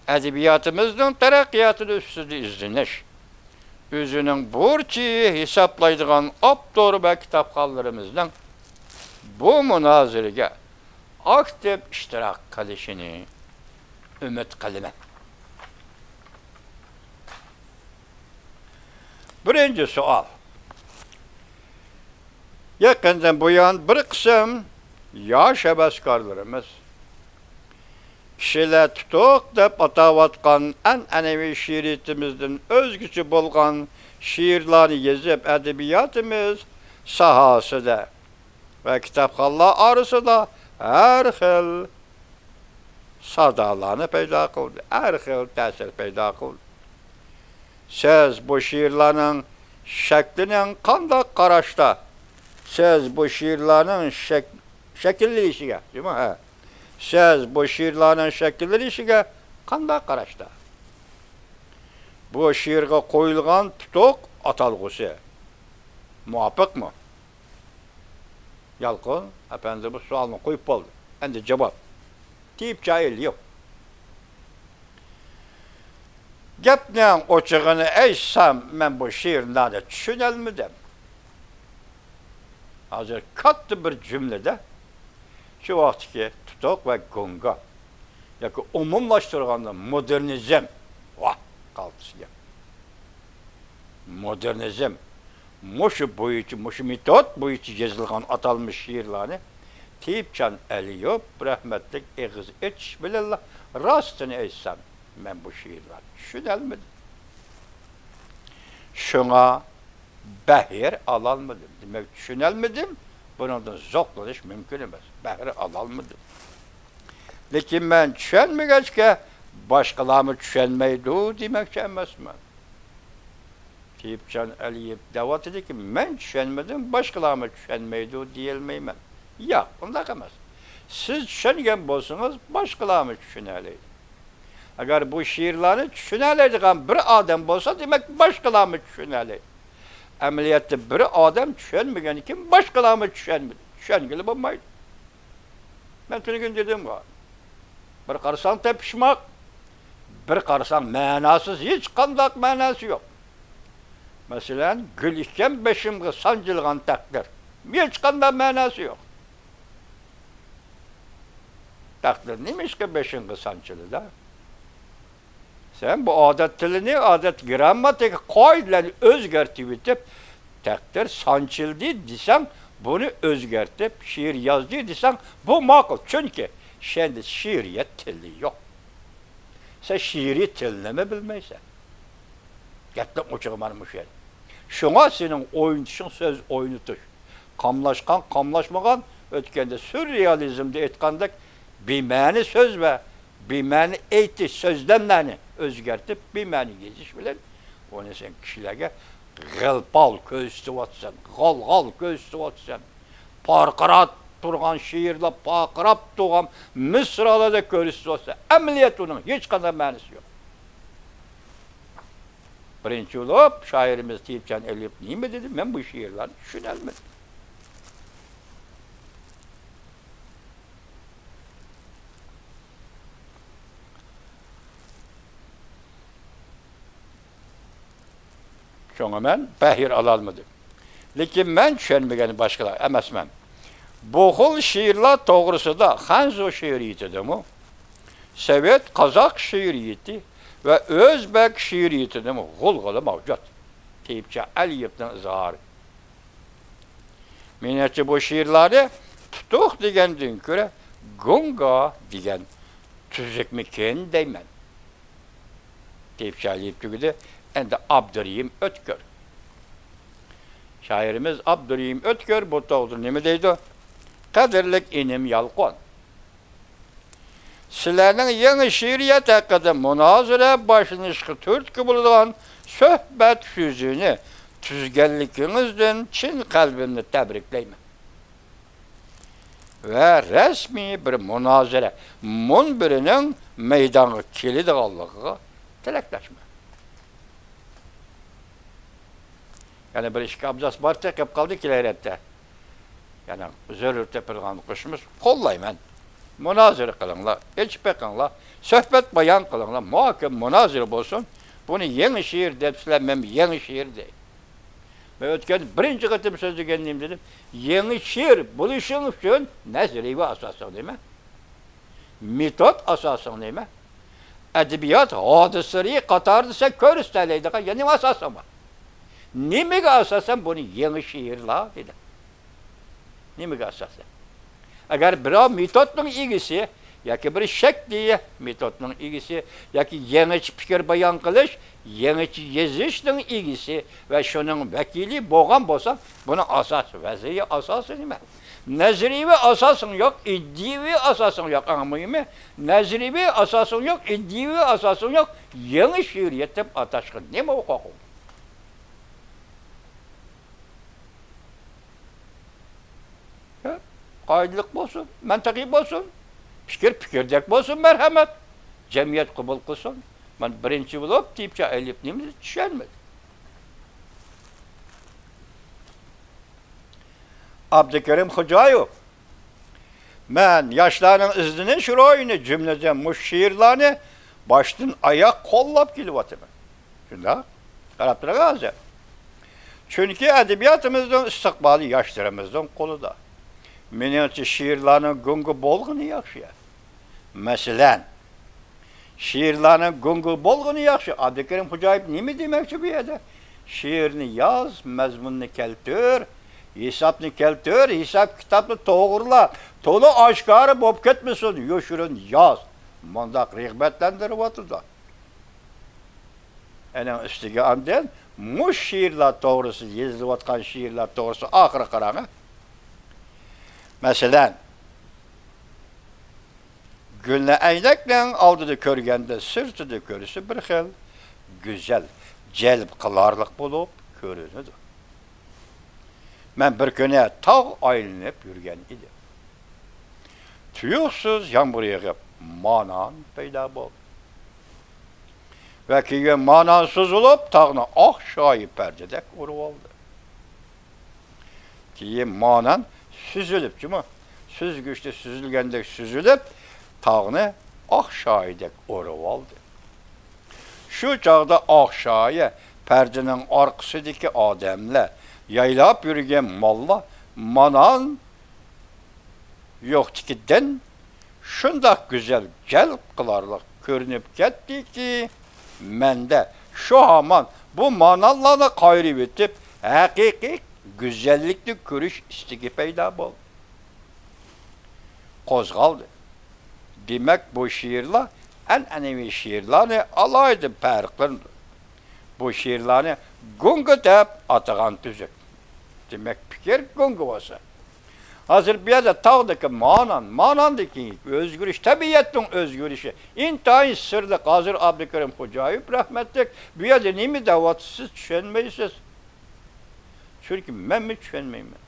ئەدەبىياتىمىزنىڭ تەرەققىياتىنى ئۈستىدە ئىزدىنىش، ئۆزىنىڭ بۇرچى ھېسابلايدىغان ئاپتور ۋە كىتابخانلىرىمىزنىڭ بۇ مۇنازىرىگە ئاكتىپ ئىشتىراك قىلىشىنى ئۈمىد قىلىمەن. بىرىنچى سوئال. يېقىندىن بۇيان بىر قىسىم ياش ھەۋەسكارلىرىمىز كىشىلەر تۇتۇق دەپ ئاتاۋاتقان ئەنئەنىۋى شېئىرىيىتىمىزدىن ئۆزگىچە بولغان شېئىرلارنى يېزىپ، ئەدەبىياتىمىز ساھەسىدە ۋە كىتابخانلار ئارىسىدا ھەر خىل سادالارنى پەيدا قىلدى، ھەر خىل تەسىر پەيدا قىلدى. سىز بۇ شېئىرلارنىڭ شەكلىنىڭ قانداق قاراشتا؟ سىز بۇ شېئىرلارنىڭ شەك-، شەكىللىنىشىگە، جۇمۇ، ھە. سىز بۇ شېئىرلارنىڭ شەكىللىنىشىگە قانداق قاراشتا؟ بۇ شېئىرغا قويۇلغان تۇتۇق ئاتالغۇسى مۇۋاپىقمۇ؟ يالقۇن ئەپەندى بۇ سوئالنى قويۇپ بولدى. ئەمدى جاۋاب. تېيىپ چايىل يوق. گەپنىڭ ئوچۇقىنى ئېيتسام، مەن بۇ شېئىرلارنى چۈشىنەلمىدىم. ھازىر كاتتا بىر جۈملىدە شۇ ۋاقىتتىكى تۇتۇق ۋە گۇڭگا ياكى ئومۇملاشتۇرغاندا مودېرنىزم، ۋاھ، قالتىس گەپ. مودېرنىزم، مۇشۇ بويىچە، مۇشۇ مېتود بويىچە يېزىلغان ئاتالمىش شېئىرلارنى تېيىپجان ئەلىيېۋ رەھمەتلىك ئېغىز ئېچىش بىلەنلا، راستىنى ئېيتسام، مەن بۇ شېئىرلارنى چۈشىنەلمىدىم. شۇڭا بەھر ئالالمىدىم. دېمەك، چۈشىنەلمىدىم. بۇنىڭدىن زوقلىنىش مۇمكىن ئەمەس. بەھر ئالالمىدىم. لېكىن مەن چۈشەنمىگەچكە، باشقىلارمۇ چۈشەنمەيدۇ دېمەكچى ئەمەسمەن. تېيىپجان ئەلىيېۋ دەۋاتىدىكى، مەن چۈشەنمىدىم، باشقىلارمۇ چۈشەنمەيدۇ دېيەلمەيمەن. ياق، ئۇنداق ئەمەس. سىز چۈشەنگەن بولسىڭىز، باشقىلارمۇ چۈشىنەلەيدۇ. ئەگەر بۇ شېئىرلارنى چۈشىنەلەيدىغان بىر ئادەم بولسا، دېمەك، باشقىلارمۇ چۈشىنەلەيدۇ. ئەمەلىيەتتە بىر ئادەم چۈشەنمىگەنكىن، باشقىلارمۇ چۈشەنمىدى، چۈشەنگىلى بولمايدۇ. مەن تۈنۈگۈن دېدىمغۇ، بىر قارىساڭ تېپىشماق، بىر قارىساڭ مەناسىز، ھېچقانداق مەناسى يوق. مەسىلەن، گۈل ئىكەن بېشىمغا سانجىلغان تەقدىر، ھېچقانداق مەناسى يوق. تەقدىر نېمىشقا بېشىڭغا سانچىلىدۇ؟ سەن بۇ ئادەت تىلىنى، ئادەت گىرامماتىكا قائىدىلەرنى ئۆزگەرتىۋېتىپ، تەقدىر سانچىلدى دېسەڭ، بۇنى ئۆزگەرتىپ، شېئىر يازدى دېسەڭ، بۇ ماقۇل. چۈنكى سەندە شېئىرىيەت تىلى يوق. سەن شېئىرىي تىلنىمۇ بىلمەيسەن. گەپنىڭ ئوچۇقى مانا مۇشۇ يەردە. شۇڭا سېنىڭ ئوينىتىشىڭ سۆز ئوينىتىش. قاملاشقان، قاملاشمىغان، ئۆتكەندە سۈررېئالىزمدا ئېيتقاندەك، بىمەنە سۆز ۋە بىمەنە ئېيتىش، سۆزلەملەرنى ئۆزگەرتىپ، بىمەنە يېزىش بىلەن ئۇنى سەن كىشىلەرگە غىلپال كۆرسىتىۋاتىسەن، غالغال كۆرسىتىۋاتىسەن. پارقىراپ تۇرغان شېئىرلار، پارقىراپ تۇرغان مىسرالاردا كۆرسىتىۋاتىسەن. ئەمەلىيەتتە ئۇنىڭ ھېچقانداق مەنىسى يوق. بىرىنچى بولۇپ، شائىرىمىز تېيىپجان ئەلىيېۋ نېمە دېدى؟ مەن بۇ شېئىرلارنى چۈشىنەلمىدىم. شۇڭا مەن بەھر ئالالمىدىم. لېكىن مەن چۈشەنمىگەن باشقىلار ئەمەسمەن. بۇ خىل شېئىرلار توغرىسىدا خەنزۇ شېئىرىيىتىدىمۇ، سوۋېت قازاق شېئىرىيىتى ۋە ئۆزبەك شېئىرىيىتىدىمۇ غۇلغۇلا مەۋجۇت. تېيىپجان ئەلىيېۋنىڭ ئىزھارى. مېنىڭچە، بۇ شېئىرلارنى تۇتۇق دېگەندىن كۆرە گۇڭگا دېگەن تۈزۈكمىكىن دەيمەن. تېيىپجان ئەلىيېۋ تۈگىدى. ئەمدى ئابدۇرېھىم ئۆتكۈر. شائىرىمىز ئابدۇرېھىم ئۆتكۈر بۇ توغرىدا نېمە دەيدۇ؟ قەدىرلىك ئىنىم يالقۇن، سىلەرنىڭ يېڭى شېئىرىيەت ھەققىدە مۇنازىرە باشلىنىشقا تۈرتكە بولىدىغان سۆھبەت سۆزىنى تۈزگەنلىكىڭىزدىن چىن قەلبىمدىن تەبرىكلەيمەن ۋە رەسمىي بىر مۇنازىرە مۇنبىرىنىڭ مەيدانغا كېلىدىغانلىقىغا تىلەكداشمەن. يەنە بىر ئىككى ئابزاس بار، تېقىپ قالدى كېلەر ھەپتە. يەنە زۆرۈر تېپىلغان قوشۇمىز قوللايمەن. مۇنازىرە قىلىڭلار، ئېچىپ بېقىڭلار، سۆھبەت بايان قىلىڭلار، مۇھاكىمە، مۇنازىرە بولسۇن. بۇنى يېڭى شېئىر دەپسىلەر، مەن يېڭى شېئىر دەي. مەن ئۆتكەندە بىرىنچى قېتىم سۆزلىگەن نېمە دېدىم؟ يېڭى شېئىر بولۇشۇڭ ئۈچۈن نەزەرىيەۋى ئاساسىڭ نېمە؟ مېتود ئاساسىڭ نېمە؟ ئەدەبىيات ھادىسىلىرى قاتارىدا سەن كۆرسىتەلەيدىغان يەنە نېمە ئاساسىڭ بار؟ نېمىگە ئاساسەن بۇنى يېڭى شېئىرلار دېدىم؟ نېمىگە ئاساسەن؟ ئەگەر بىراۋ مېتودنىڭ ئىگىسى ياكى بىر شەكلى مېتودنىڭ ئىگىسى ياكى يېڭىچە پىكىر بايان قىلىش، يېڭىچە يېزىشنىڭ ئىگىسى ۋە شۇنىڭ ۋەكىلى بولغان بولسا، بۇنىڭ ئاساسىي ۋەزىيە ئاساسى نېمە؟ نەزەرىيەۋى ئاساسىڭ يوق، ئىدىيەۋى ئاساسىڭ يوق. ئەڭ مۇھىمى، نەزەرىيەۋى ئاساسىڭ يوق، ئىدىيەۋى ئاساسىڭ يوق. يېڭى شېئىرىيەت دەپ ئاتاشقا نېمە ھوقۇقۇڭ؟ ھە؟ قائىدىلىق بولسۇن، مەنتىقىي بولسۇن، پىكىر پىكىردەك بولسۇن، مەرھەمەت. جەمئىيەت قوبۇل قىلسۇن. مانا بىرىنچى بولۇپ تېپچە ئېلىپ نېمىنى چۈشەنمىدىم. ئابدۇكېرىم خوجايېۋ، مەن ياشلارنىڭ ئىزدىنىش روھىنى، جۈملىدىن مۇشۇ شېئىرلارنى باشتىن ئاياق قوللاپ كېلىۋاتىمەن. شۇنداق؟ قاراپ تۇرۇڭ ھازىر. چۈنكى ئەدەبىياتىمىزنىڭ ئىستىقبالى ياشلىرىمىزنىڭ قولىدا. مېنىڭچە، شېئىرلارنىڭ گۇڭگا بولغىنى ياخشى. مەسىلەن، شېئىرلارنىڭ گۇڭگا بولغىنى ياخشى. ئابدۇكېرىم خوجايېۋ نېمە دېمەكچى بۇ يەردە؟ شېئىرنى ياز، مەزمۇننى كەلتۈر، ھېسابنى كەلتۈر، ھېساب كىتابنى توغرىلا، تولا ئاشكارا بولۇپ كەتمىسۇن، يوشۇرۇن ياز. مۇنداق رىغبەتلەندۈرۈۋاتىدۇ. ئەنىڭ ئۈستىگە ئاندىن مۇشۇ شېئىرلار توغرىسى، يېزىلىۋاتقان شېئىرلار توغرىسى ئاخىرى قاراڭ. مەسىلەن، گۈلنى ئەينەكنىڭ ئالدىدا كۆرگەندە، سىرتىدا كۆرسە بىر خىل گۈزەل، جەلپ قىلارلىق بولۇپ كۆرۈنىدۇ. مەن بىر كۈنى تاغ ئايلىنىپ يۈرگەن ئىدىم. تۇيۇقسىز يامغۇر يېغىپ، مانان پەيدا بولدى. ۋە كېيىن مانان سوزۇلۇپ، تاغنى ئاق شايى پەردىدەك ئورۇۋالدى. كېيىن مانان سۈزۈلۈپ، جۇمۇ، سۈزگۈچتە سۈزۈلگەندەك سۈزۈلۈپ، تاغنى ئاق شايىدەك ئورۇۋالدى. شۇ چاغدا ئاق شايى پەردىنىڭ ئارقىسىدىكى ئادەملەر، يايلاپ يۈرگەن ماللار مانان يوقتىكىدىن شۇنداق گۈزەل، جەلپ قىلارلىق كۆرۈنۈپ كەتتىكى، مەندە شۇ ھامان بۇ مانانلارنى قايرىۋېتىپ، ھەقىقىي گۈزەللىكنى كۆرۈش ئىستىكى پەيدا بولدى. قوزغالدى. دېمەك، بۇ شېئىرلار ئەنئەنىۋى شېئىرلارنى ئالاھىدە پەرقلىنىدۇ. بۇ شېئىرلارنى گۇڭگا دەپ ئاتىغان تۈزۈك. دېمەك، پىكىر گۇڭگا بولسا. ھازىر بۇ يەردە تاغدىكى مانان، ماناندىكى ئۆزگىرىش، تەبىئەتنىڭ ئۆزگىرىشى ئىنتايىن سىرلىق. ھازىر ئابدۇكېرىم خوجايېۋ رەھمەتلىك بۇ يەردە نېمە دەۋاتىسىز، چۈشەنمەيسىز. چۈنكى مەنمۇ چۈشەنمەيمەن.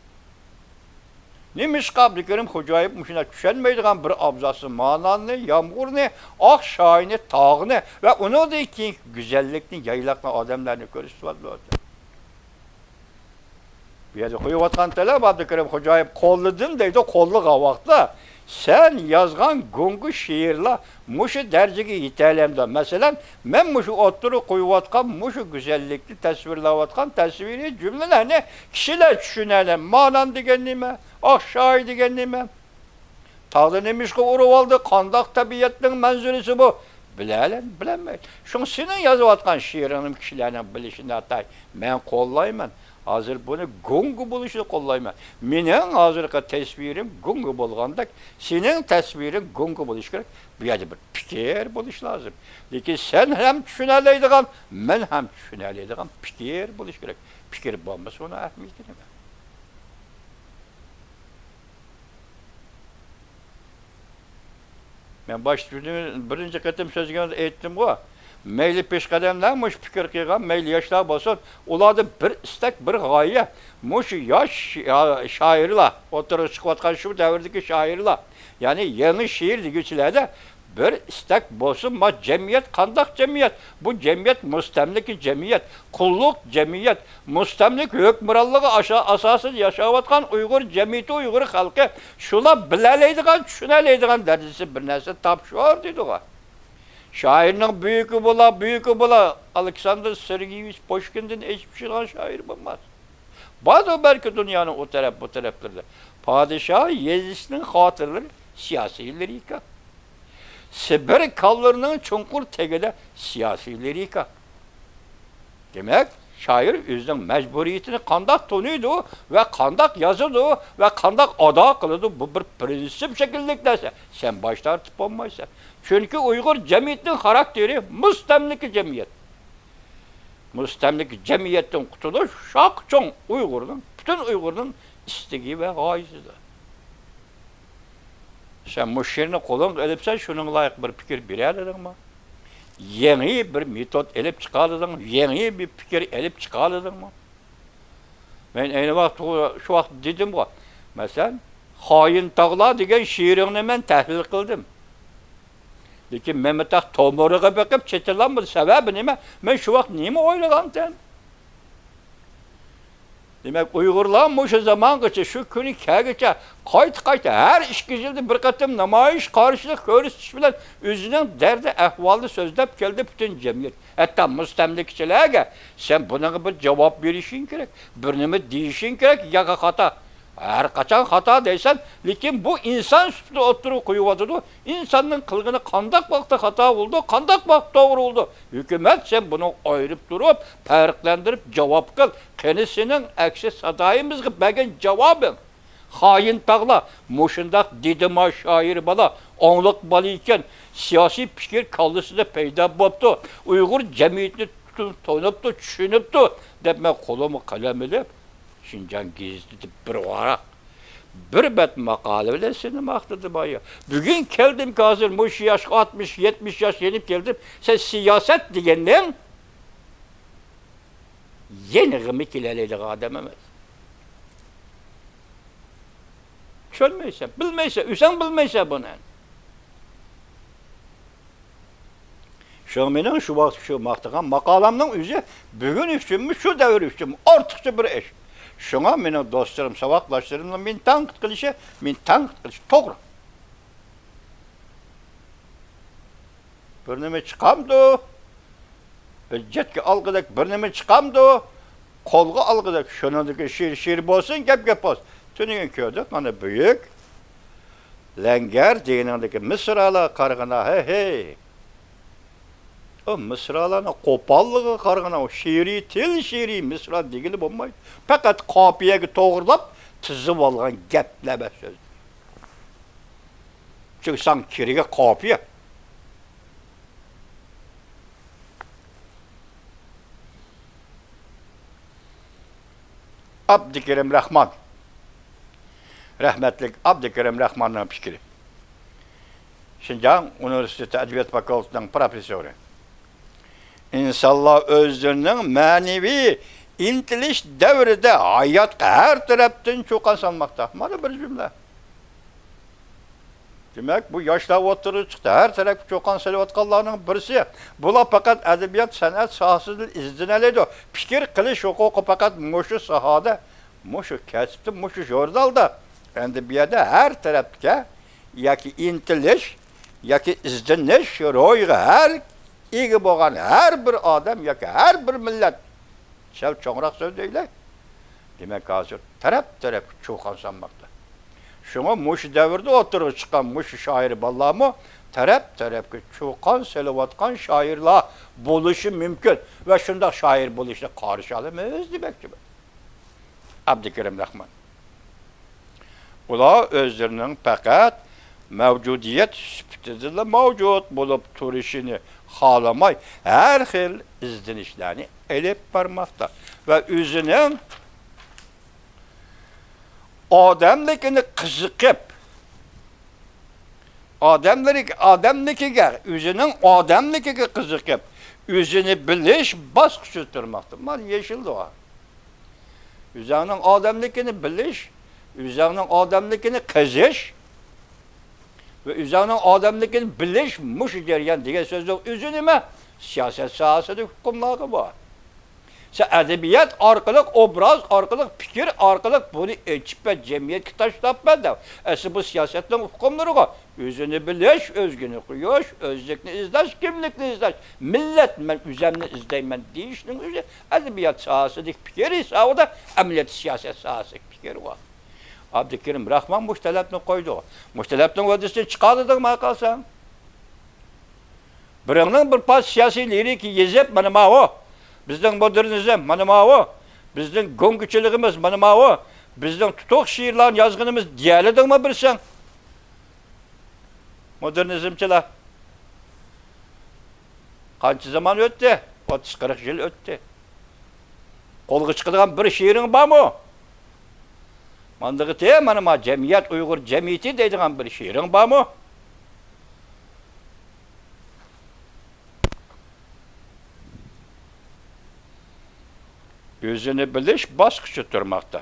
نېمىشقا ئابدۇكېرىم خوجايېۋ مۇشۇنداق چۈشەنمەيدىغان بىر ئابزاسى ماناننى، يامغۇرنى، ئاق شايىنى، تاغنى ۋە ئۇنىڭدىن كېيىنكى گۈزەللىكنى، يايلاقنى، ئادەملەرنى كۆرسىتىۋاتىدۇ؟ بۇ يەردە قويۇۋاتقان تەلەپ، ئابدۇكېرىم خوجايېۋ قوللىدىم دەيدۇ، قوللىغان ۋاقىتتا سەن يازغان گۇڭگا شېئىرلار مۇشۇ دەرىجىگە يېتەلەمدۇ؟ مەسىلەن، مەن مۇشۇ ئوتتۇرىغا قويۇۋاتقان مۇشۇ گۈزەللىكنى تەسۋىرلەۋاتقان تەسۋىرىي جۈملىلەرنى كىشىلەر چۈشىنەلەم. مانان دېگەن نېمە؟ ئاق شايى دېگەن نېمە؟ تاغدا نېمىشقا ئۇرۇۋالدى؟ قانداق تەبىئەتنىڭ مەنزىرىسى بۇ؟ بىلەلەن-، بىلەلمەيدۇ. شۇڭا سېنىڭ يازىۋاتقان شېئىرىڭنى كىشىلەرنىڭ بىلىشى ناتايىن مەن قوللايمەن. ھازىر بۇنى گۇڭگا بولۇشىنى قوللايمەن. مېنىڭ ھازىرقى تەسۋىرىم گۇڭگا بولغاندەك، سېنىڭ تەسۋىرىڭ گۇڭگا بولۇشى كېرەك. بۇ يەردە بىر پىكىر بولۇشى لازىم. لېكىن سەن ھەم چۈشىنەلەيدىغان، مەن ھەم چۈشىنەلەيدىغان پىكىر بولۇشى كېرەك. پىكىر بولمىسا، ئۇنىڭ ئەھمىيىتى نېمە؟ مەن باشتا بىرىنچى قېتىم سۆزلىگەندە ئېيتتىمغۇ، مەيلى پېشقەدەملەر مۇشۇ پىكىر قىلغان، مەيلى ياشلار بولسۇن، ئۇلاردا بىر ئىستەك، بىر غايە، مۇشۇ ياش شا-، شائىرلار، ئوتتۇرىغا چىقىۋاتقان شۇ دەۋردىكى شائىرلار، يەنى يېڭى شېئىر دېگۈچىلەردە بىر ئىستەك بولسۇن، ما جەمئىيەت قانداق جەمئىيەت؟ بۇ جەمئىيەت مۇستەملىكە جەمئىيەت، قۇللۇق جەمئىيەت، مۇستەملىكە ھۆكۈمرانلىقى ئاشا-، ئاساسىدا ياشاۋاتقان ئۇيغۇر جەمئىيىتى، ئۇيغۇر خەلقى شۇلار بىلەلەيدىغان، چۈشىنەلەيدىغان دەرىجىسى بىر نەرسە تاپشۇر دېدىغۇ. شائىرنىڭ بۈيۈكى بولا، بۈيۈكى بولا، ئالېكساندىر سېرگېيېۋىچ پۇشكىندىن ئېشىپ چۈشىدىغان شائىر بولماس. باردۇ بەلكى دۇنيانىڭ ئۇ تەرەپ، بۇ تەرەپلىرىدە. پادىشاھ يېزىسىنىڭ خاتىرىلىرى سىياسىي لىرىكا. سىبىر كانلىرىنىڭ چوڭقۇر تېگىدە سىياسىي لىرىكا. دېمەك، شائىر ئۆزىنىڭ مەجبۇرىيىتىنى قانداق تونۇيدۇ ۋە قانداق يازىدۇ ۋە قانداق ئادا قىلىدۇ، بۇ بىر پىرىنسىپ شەكىللىك نەرسە. سەن باش تارتىپ بولمايسەن. چۈنكى ئۇيغۇر جەمئىيىتىنىڭ خاراكتېرى مۇستەملىكە جەمئىيەت. مۇستەملىكە جەمئىيەتتىن قۇتۇلۇش شاخ چوڭ ئۇيغۇرنىڭ، پۈتۈن ئۇيغۇرنىڭ ئىستىكى ۋە غايىسىدۇر. سەن مۇشۇ شېئىرنى قولۇڭغا ئېلىپسەن، شۇنىڭغا لايىق بىر پىكىر بېرەلىدىڭمۇ؟ يېڭى بىر مېتود ئېلىپ چىقالىدىڭمۇ؟ يېڭى بىر پىكىر ئېلىپ چىقالىدىڭمۇ؟ مەن ئەينى ۋاقىت شۇ ۋاقىت دېدىمغۇ، مەسىلەن، خايىن تاغلار دېگەن شېئىرىڭنى مەن تەھلىل قىلدىم. لېكىن مەمتاغ تومۇرىغا بېقىپ چېتىلالمىدى. سەۋەبى نېمە؟ مەن شۇ ۋاقىت نېمە ئويلىغانتىم؟ دېمەك، ئۇيغۇرلار مۇشۇ زامانغىچە، شۇ كۈنى كەلگۈچە قايتا-قايتا ھەر ئىككى يىلدا بىر قېتىم نامايىش، قارشىلىق كۆرسىتىش بىلەن ئۆزىنىڭ دەردى ئەھۋالىنى سۆزلەپ كەلدى پۈتۈن جەمئىيەت. ھەتتا مۇستەملىكىچىلەرگە سەن بۇنىڭغا بىر جاۋاب بېرىشىڭ كېرەك، بىر نېمە دېيىشىڭ كېرەك، ياكى خاتا. ھەر قاچان خاتا دەيسەن، لېكىن بۇ ئىنسان سۈپىتىدە ئوتتۇرىغا قويۇۋاتىدۇ. ئىنساننىڭ قىلغىنى قانداق ۋاقىتتا خاتا بولىدۇ، قانداق ۋاقىتتا توغرا بولىدۇ؟ ھۆكۈمەت، سەن بۇنى ئايرىپ تۇرۇپ، پەرقلەندۈرۈپ جاۋاب قىل. قېنى سېنىڭ ئەكسى سادايىمىزغا بەرگەن جاۋابىڭ؟ خايىن تاغلار، مۇشۇنداق دېدىما شائىر بالا، ئاڭلىق بالا ئىكەن، سىياسىي پىكىر كاللىسىدا پەيدا بوپتۇ، ئۇيغۇر جەمئىيىتىنى تۇتۇپ، تونۇپتۇ، چۈشىنىپتۇ، دەپ مەن قولۇمغا قەلەم ئېلىپ، شىنجاڭ گېزىتىدە بىر ۋاراق، بىر بەت ماقالە بىلەن سېنى ماختىدىم ئايا. بۈگۈن كەلدىمكى ھازىر مۇشۇ ياشقا، ئاتمىش، يەتمىش ياش يېنىپ كەلدىم، سەن سىياسەت دېگەننىڭ يېنىغىمۇ كېلەلەيدىغان ئادەم ئەمەس. چۈشەنمەيسەن، بىلمەيسەن، ئۆزۈڭ بىلمەيسەن بۇنى. شۇڭا مېنىڭ شۇ ۋاقىت شۇ ماختىغان ماقالەمنىڭ ئۆزى بۈگۈن ئۈچۈنمۇ، شۇ دەۋر ئۈچۈنمۇ ئارتۇقچە بىر ئىش. شۇڭا مېنىڭ دوستلىرىم، ساۋاقداشلىرىمنىڭ مېنى تەنقىد قىلىشى، مېنى تەنقىد قىلىشى توغرا. بىر نېمە چىقامدۇ؟ ھۆججەتكە ئالغۇدەك بىر نېمە چىقامدۇ؟ قولغا ئالغۇدەك شۇنىڭدىكى شېئىر شېئىر بولسۇن، گەپ گەپ بولسۇن. تۈنۈگۈن كۆردۇق، مانا بۈيۈك لەڭگەر دېگىنىڭدىكى مىسرالارغا قارىغىنا، ھەي، ھەي. ئۇ مىسرالارنىڭ قوپاللىقىغا قارىغىنا، ئۇ شېئىرىي تىل، شېئىرىي مىسرا دېگىلى بولمايدۇ. پەقەت قاپىيەگە توغرىلاپ تىزىۋالغان گەپلەر بەس سۆز. چۈنكى ساڭا كېرىكى قاپىيە. ئابدۇكېرىم راخمان. رەھمەتلىك ئابدۇكېرىم راخماننىڭ پىكرى. شىنجاڭ ئۇنىۋېرسىتېتى ئەدەبىيات فاكۇلتېتىنىڭ پروفېسسورى. ئىنسانلار ئۆزلىرىنىڭ مەنىۋى ئىنتىلىش دەۋرىدە ھاياتقا ھەر تەرەپتىن چۇقان سالماقتا. مانا بىر جۈملە. دېمەك، بۇ ياشلار ئوتتۇرىغا چىقتى، ھەر تەرەپكە چۇقان سېلىۋاتقانلارنىڭ بىرسى. بۇلار پەقەت ئەدەبىيات، سەنئەت ساھەسىدىلا ئىزدىنەلەيدۇ. پىكىر قىلىش ھوقۇقى پەقەت مۇشۇ ساھەدە، مۇشۇ كەسىپتە، مۇشۇ ژۇرنالدا. ئەمدى بۇ يەردە ھەر تەرەپكە ياكى ئىنتىلىش، ياكى ئىزدىنىش روھىغا ھەر ئىگە بولغان ھەر بىر ئادەم ياكى ھەر بىر مىللەت، سەل چوڭراق سۆزلەيلى. دېمەك، ھازىر تەرەپ-تەرەپكە چۇقان سالماقتا. شۇڭا مۇشۇ دەۋردە ئوتتۇرىغا چىققان مۇشۇ شائىر بالىلارمۇ تەرەپ-تەرەپكە چۇقان سېلىۋاتقان شائىرلار بولۇشى مۇمكىن ۋە شۇنداق شائىر بولۇشىنى قارشى ئالىمىز دېمەكچىمەن. ئابدۇكېرىم راخمان. ئۇلار ئۆزلىرىنىڭ پەقەت مەۋجۇدىيەت سۈپىتىدىلا مەۋجۇت بولۇپ تۇرۇشىنى خالىماي، ھەر خىل ئىزدىنىشلەرنى ئېلىپ بارماقتا ۋە ئۆزىنىڭ ئادەملىكىنى قىزىقىپ، ئادەملىرى-، ئادەملىكىگە، ئۆزىنىڭ ئادەملىكىگە قىزىقىپ، ئۆزىنى بىلىش باسقۇچىدا تۇرماقتا. مانا يېشىلدۇ. ئۆزۈڭنىڭ ئادەملىكىنى بىلىش، ئۆزۈڭنىڭ ئادەملىكىنى قېزىش ۋە ئۆزۈڭنىڭ ئادەملىكىنى بىلىش مۇشۇ جەريان دېگەن سۆزنىڭ ئۆزى نېمە؟ سىياسەت ساھەسىدىكى ئۇقۇملارغا بار. سەن ئەدەبىيات ئارقىلىق، ئوبراز ئارقىلىق، پىكىر ئارقىلىق بۇنى ئېچىپ ۋە جەمئىيەتكە تاشلاپ بەر دەپ. ئەسلى بۇ سىياسەتنىڭ ئۇقۇملىرىغۇ. ئۆزىنى بىلىش، ئۆزگىنى قويۇش، ئۆزلۈكنى ئىزدەش، كىملىكنى ئىزدەش، مىللەت، مەن ئۆزۈمنى ئىزدەيمەن دېيىشنىڭ ئۆزى ئەدەبىيات ساھەسىدىكى پىكىر ھېسابىدا ئەمەلىيەتتە سىياسەت ساھەسىدىكى پىكىرغۇ. ئابدۇكېرىم راخمان مۇشۇ تەلەپنى قويدى. مۇشۇ تەلەپنىڭ ۋەدىسىنى چىقاردىڭ ماڭا قالساڭ. بىرىڭنىڭ بىر پارچە سىياسىي لىرىكا يېزىپ، مانا ماۋۇ، بىزنىڭ مودېرنىزم، مانا ماۋۇ، بىزنىڭ گۇڭگىچىلىقىمىز، مانا ماۋۇ، بىزنىڭ تۇتۇق شېئىرلارنى يازغىنىمىز دېيەلىدىڭمۇ بىرسىڭ؟ مودېرنىزمچىلار. قانچە زامان ئۆتتى؟ ئوتتۇز، قىرىق يىل ئۆتتى. قولغا چىقىدىغان بىر شېئىرىڭ بارمۇ؟ ماندىغىتى، مانا ما جەمئىيەت، ئۇيغۇر جەمئىيىتى دەيدىغان بىر شېئىرىڭ بارمۇ؟ ئۆزىنى بىلىش باسقۇچى تۇرماقتا.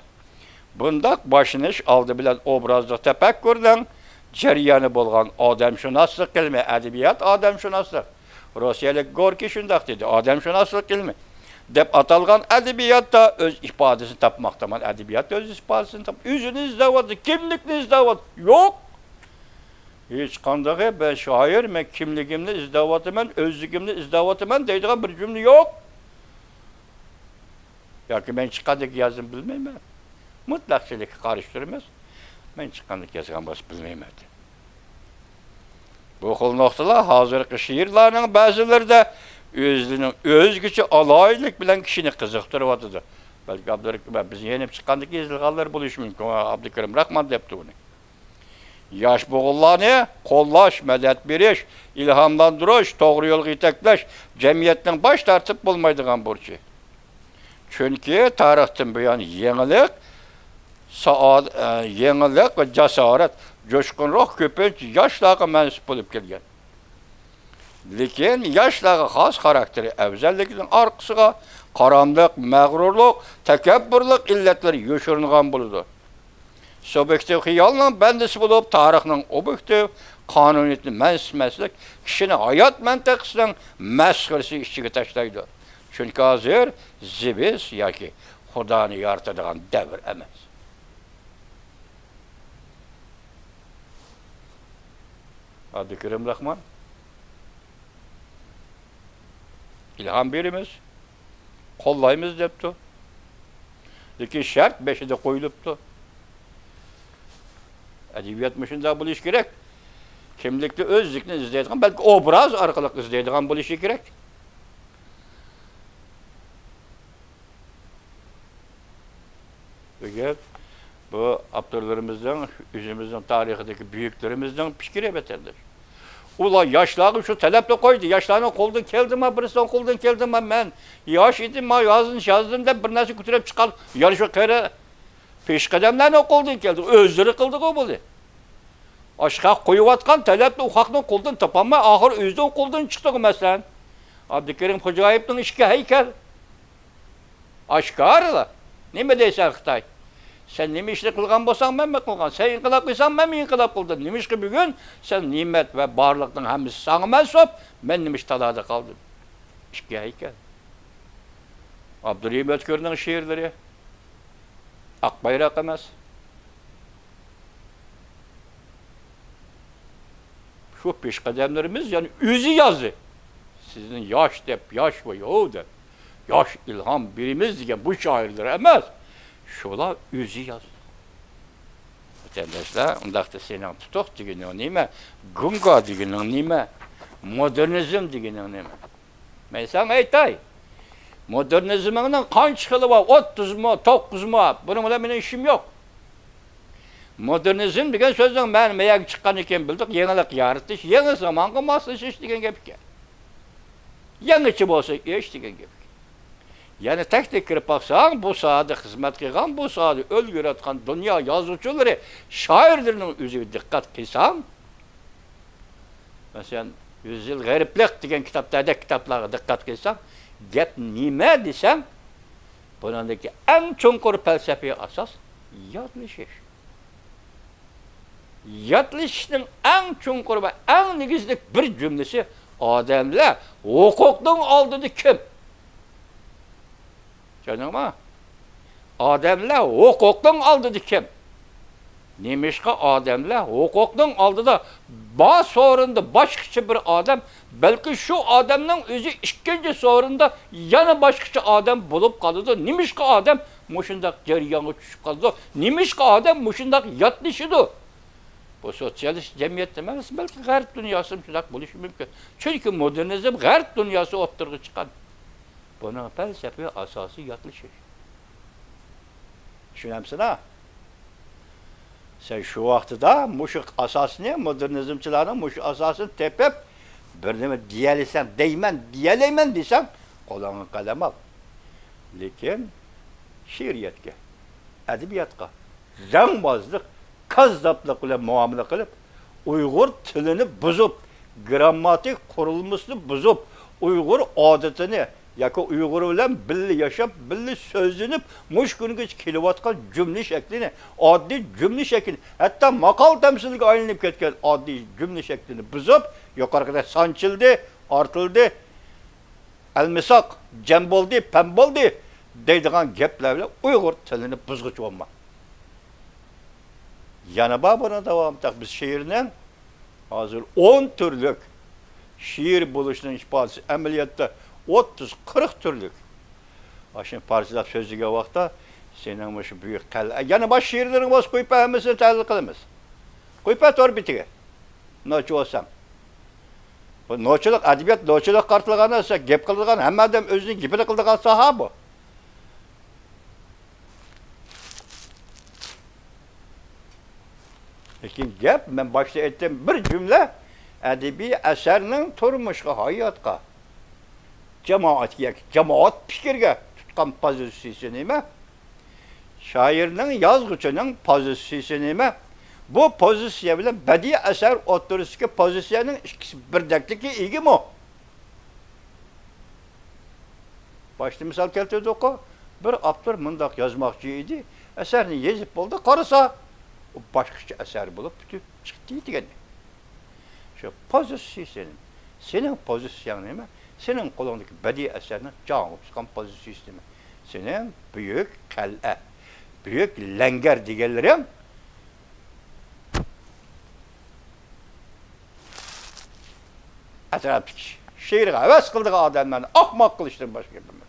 بۇنداق باشلىنىش ئالدى بىلەن ئوبرازلىق تەپەككۇرنىڭ جەريانى بولغان ئادەمشۇناسلىق ئىلمى، ئەدەبىيات ئادەمشۇناسلىق، روسىيەلىك گوركىي شۇنداق دېدى، ئادەمشۇناسلىق ئىلمى دەپ ئاتالغان ئەدەبىياتتا ئۆز ئىپادىسىنى تاپماقتا. مانا ئەدەبىيات ئۆز ئىپادىسىنى تاپ-، ئۆزىنى ئىزدەۋاتىدۇ، كىملىكنى ئىزدەۋاتىدۇ. يوق. ھېچقاندىقى، مەن شائىر، مەن كىملىكىمنى ئىزدەۋاتىمەن، ئۆزلۈكۈمنى ئىزدەۋاتىمەن دەيدىغان بىر جۈملە يوق. ياكى مەن چىققاندىكى يازدىم بىلمەيمەن. مۇتلەقچىلىككە قارشى تۇرىمىز. مەن چىققاندىكى يازغان بولسا بىلمەيمەن. بۇ خىل نۇقتىلار ھازىرقى شېئىرلارنىڭ بەزىلىرىدە ئۆزىنىڭ ئۆزگىچە ئالاھىدىلىك بىلەن كىشىنى قىزىقتۇرۇۋاتىدۇ. بەلكى ئابدۇرېھىم، بىز يېنىپ چىققاندىكى يېزىلغانلىرى بولۇشى مۇمكىن. ئابدۇكېرىم راخمان دەپتۇ ئۇنى. ياش بوغۇنلارنى قوللاش، مەدەت بېرىش، ئىلھاملاندۇرۇش، توغرا يولغا يېتەكلەش جەمئىيەتنىڭ باش تارتىپ بولمايدىغان بۇرچى. چۈنكى تارىختىن بۇيان يېڭىلىق، سائاد-، ئە، يېڭىلىق ۋە جاسارەت، جۇشقۇن روھ كۆپىنچە ياشلارغا مەنسۇپ بولۇپ كەلگەن. لېكىن ياشلارغا خاس خاراكتېرى ئەۋزەللىكىنىڭ ئارقىسىغا قاراملىق، مەغرۇرلۇق، تەكەببۇرلۇق ئىللەتلىرى يوشۇرۇنغان بولىدۇ. سۇبيېكتىپ خىيالنىڭ بەندىسى بولۇپ، تارىخنىڭ ئوبيېكتىپ قانۇنىيىتىنى مەنسىتمەسلىك كىشىنى ھايات مەنتىقىسىنىڭ مەسخىرىسى ئىچىگە تاشلايدۇ. چۈنكى ھازىر زېۋس ياكى خۇدانى يارىتىدىغان دەۋر ئەمەس. ئابدۇكېرىم راخمان. ئىلھام بېرىمىز، قوللايمىز دەپتۇ. لېكىن شەرت بېشىدا قويۇلۇپتۇ. ئەدەبىيات مۇشۇنداق بولۇشى كېرەك. كىملىكتە ئۆزلۈكنى ئىزدەيدىغان، بەلكى ئوبراز ئارقىلىق ئىزدەيدىغان بولۇشى كېرەك. ئەگەر بۇ ئاپتورلىرىمىزنىڭ، ئۆزىمىزنىڭ تارىخىدىكى بۈيۈكلىرىمىزنىڭ پىكرى، ۋەتەنداش. ئۇلار ياشلارغا شۇ تەلەپنى قويدى. ياشلارنىڭ قولىدىن كەلدىما، بىرسىنىڭ قولىدىن كەلدىما، مەن ياش ئىدىم، ما يازدىم، يازدىم دەپ بىر نەرسە كۆتۈرۈپ چىققان. يەنە شۇ قېرى پېشقەدەملەرنىڭ قولىدىن كەلدى. ئۆزلىرى قىلدىغۇ بۇنى. ئاشۇ خەق قويۇۋاتقان تەلەپنى ئۇ خەقنىڭ قولىدىن تاپالماي، ئاخىرى ئۆزىنىڭ قولىدىن چىقتىغۇ، مەسىلەن. ئابدۇكېرىم خوجايېۋنىڭ ئىككى ھەيكەل. ئاشكارىلا. نېمە دەيسەن، خىتاي؟ سەن نېمە ئىشنى قىلغان بولساڭ، مەنمۇ قىلغان. سەن ئىنقىلاب قىلساڭ، مەنمۇ ئىنقىلاب قىلدىم. نېمىشقا بۈگۈن سەن نېمەت ۋە بارلىقنىڭ ھەممىسى ساڭا مەنسۇپ، مەن نېمىشقا تالادا قالدىم؟ ئىككى ھەيكەل. ئابدۇرېھىم ئۆتكۈرنىڭ شېئىرلىرى. ئاق بايراق ئەمەس. شۇ پېشقەدەملىرىمىز يەنە ئۆزى يازدى. سىزنى ياش دەپ، ياش ۋە ياۋ دەپ، ياش ئىلھام بېرىمىز دېگەن بۇ شائىرلار ئەمەس. شۇلار ئۆزى يازدى. قېرىنداشلار، ئۇنداقتا سېنىڭ تۇتۇق دېگىنىڭ نېمە؟ گۇڭگا دېگىنىڭ نېمە؟ مودېرنىزم دېگىنىڭ نېمە؟ مەن ساڭا ئېيتاي، مودېرنىزمنىڭ قانچە خىلى بار؟ ئوتتۇزمۇ، توققۇزمۇ؟ بۇنىڭ بىلەن مېنىڭ ئىشىم يوق. مودېرنىزم دېگەن سۆزنىڭ مەنىسى، مەيەگە چىققاندىن كېيىن بىلدۇق، يېڭىلىق يارىتىش، يېڭى زامانغا ماسلىشىش دېگەن گەپ ئىكەن. يېڭىچە بولسا ئىش دېگەن گەپ ئىكەن. يەنە تەكتىگە كىرىپ باقساڭ، بۇ ساھەدە خىزمەت قىلغان، بۇ ساھەدە ئۈلگە ياراتقان دۇنيا يازغۇچىلىرى، شائىرلىرىنىڭ ئۆزىگە دىققەت قىلساڭ، مەسىلەن، يۈز يىل غېرىبلىق دېگەن كىتابلاردەك كىتابلارغا دىققەت قىلساڭ، گەپ نېمە دېسەڭ، بۇنىڭدىكى ئەڭ چوڭقۇر پەلسەپىي ئاساس يادلىشىش. يادلىشىشنىڭ ئەڭ چوڭقۇر ۋە ئەڭ نېگىزلىك بىر جۈملىسى، ئادەملەر ھوقۇقنىڭ ئالدىدا كىم؟ چۈشەندىڭمۇ؟ ئادەملەر ھوقۇقنىڭ ئالدىدا كىم؟ نېمىشقا ئادەملەر ھوقۇقنىڭ ئالدىدا بار سورۇندا باشقىچە بىر ئادەم، بەلكى شۇ ئادەمنىڭ ئۆزى ئىككىنچى سورۇندا يەنە باشقىچە ئادەم بولۇپ قالىدۇ؟ نېمىشقا ئادەم مۇشۇنداق جەريانغا چۈشۈپ قالىدۇ؟ نېمىشقا ئادەم مۇشۇنداق ياتلىشىدۇ؟ بۇ سوتسىيالىست جەمئىيەتتە ئەمەس، بەلكى غەرب دۇنياسىدا شۇنداق بولۇشى مۇمكىن. چۈنكى مودېرنىزم غەرب دۇنياسى ئوتتۇرىغا چىققان. بۇنىڭ پەلسەپىۋى ئاساسى ياتلىشىش. چۈشىنەمسىلەر؟ سەن شۇ ۋاقتىدا مۇشۇ ئاساسنى، مودېرنىزمچىلارنىڭ مۇشۇ ئاساسىنى تېپىپ، بىر نېمە دېيەلىسەڭ، دەيمەن، دېيەلەيمەن دېسەڭ، قولۇڭغا قەلەم ئال. لېكىن شېئىرىيەتكە، ئەدەبىياتقا رەڭبازلىق، كاززاپلىق بىلەن مۇئامىلە قىلىپ، ئۇيغۇر تىلىنى بۇزۇپ، گىرامماتىك قۇرۇلمىسىنى بۇزۇپ، ئۇيغۇر ئادىتىنى ياكى ئۇيغۇر بىلەن بىللە ياشاپ، بىللە سۆزلىنىپ، مۇشۇ كۈنگىچە كېلىۋاتقان جۈملە شەكلىنى، ئاددىي جۈملە شەكلىنى، ھەتتا ماقال تەمسىلگە ئايلىنىپ كەتكەن ئاددىي جۈملە شەكلىنى بۇزۇپ، يۇقىرىقىدەك سانچىلدى، ئارتىلدى، ئەلمىساق، جەم بولدى، پەم بولدى دەيدىغان گەپلەر بىلەن ئۇيغۇر تىلىنى بۇزغۇچى بولما. يەنە بار بۇنىڭ داۋامىدا، بىز شېئىرنىڭ ھازىر ئون تۈرلۈك شېئىر بولۇشىنىڭ ئىپادىسى ئەمەلىيەتتە ئوتتۇز، قىرىق تۈرلۈك. ئاشۇنى پارچىلاپ سۆزلىگەن ۋاقىتتا سېنىڭ مۇشۇ بۈيۈك قەلئە، يەنە باشقا شېئىرلىرىڭ بولسا قويۇپ بەر، ھەممىسىنى تەھلىل قىلىمىز. قويۇپ بەر تور بېتىگە. نوچى بولساڭ. بۇ نوچىلىق، ئەدەبىيات نوچىلىققا قارىتىلغان نەرسە، گەپ قىلىدىغان، ھەممە ئادەم ئۆزىنىڭ گېپىنى قىلىدىغان ساھە بۇ. لېكىن گەپ، مەن باشتا ئېيتتىم، بىر جۈملە ئەدەبىي ئەسەرنىڭ تۇرمۇشقا، ھاياتقا، جامائەتكە ياكى جامائەت پىكرىگە تۇتقان پوزىتسىيىسى نېمە؟ شائىرنىڭ، يازغۇچىنىڭ پوزىتسىيىسى نېمە؟ بۇ پوزىتسىيە بىلەن بەدىئىي ئەسەر ئوتتۇرىسىدىكى پوزىتسىيەنىڭ ئىككىسى بىردەكلىككە ئىگىمۇ؟ باشتا مىسال كەلتۈردۇققۇ، بىر ئاپتور مۇنداق يازماقچى ئىدى، ئەسەرنى يېزىپ بولدى، قارىسا، ئۇ باشقىچە ئەسەر بولۇپ پۈتۈپ چىقتى دېگەن. شۇ پوزىتسىيىسىنى، سېنىڭ پوزىتسىيەڭ نېمە؟ سېنىڭ قولۇڭدىكى بەدىئىي ئەسەرنىڭ جاڭغا تۇتقان پوزىتسىيىسى نېمە؟ سېنىڭ بۈيۈك قەلئە، بۈيۈك لەڭگەر دېگەنلىرىڭ ئەتراپتىكى شېئىرغا ھەۋەس قىلىدىغان ئادەملەرنى ئاقماق قىلىشتىن باشقا گەپ ئەمەس.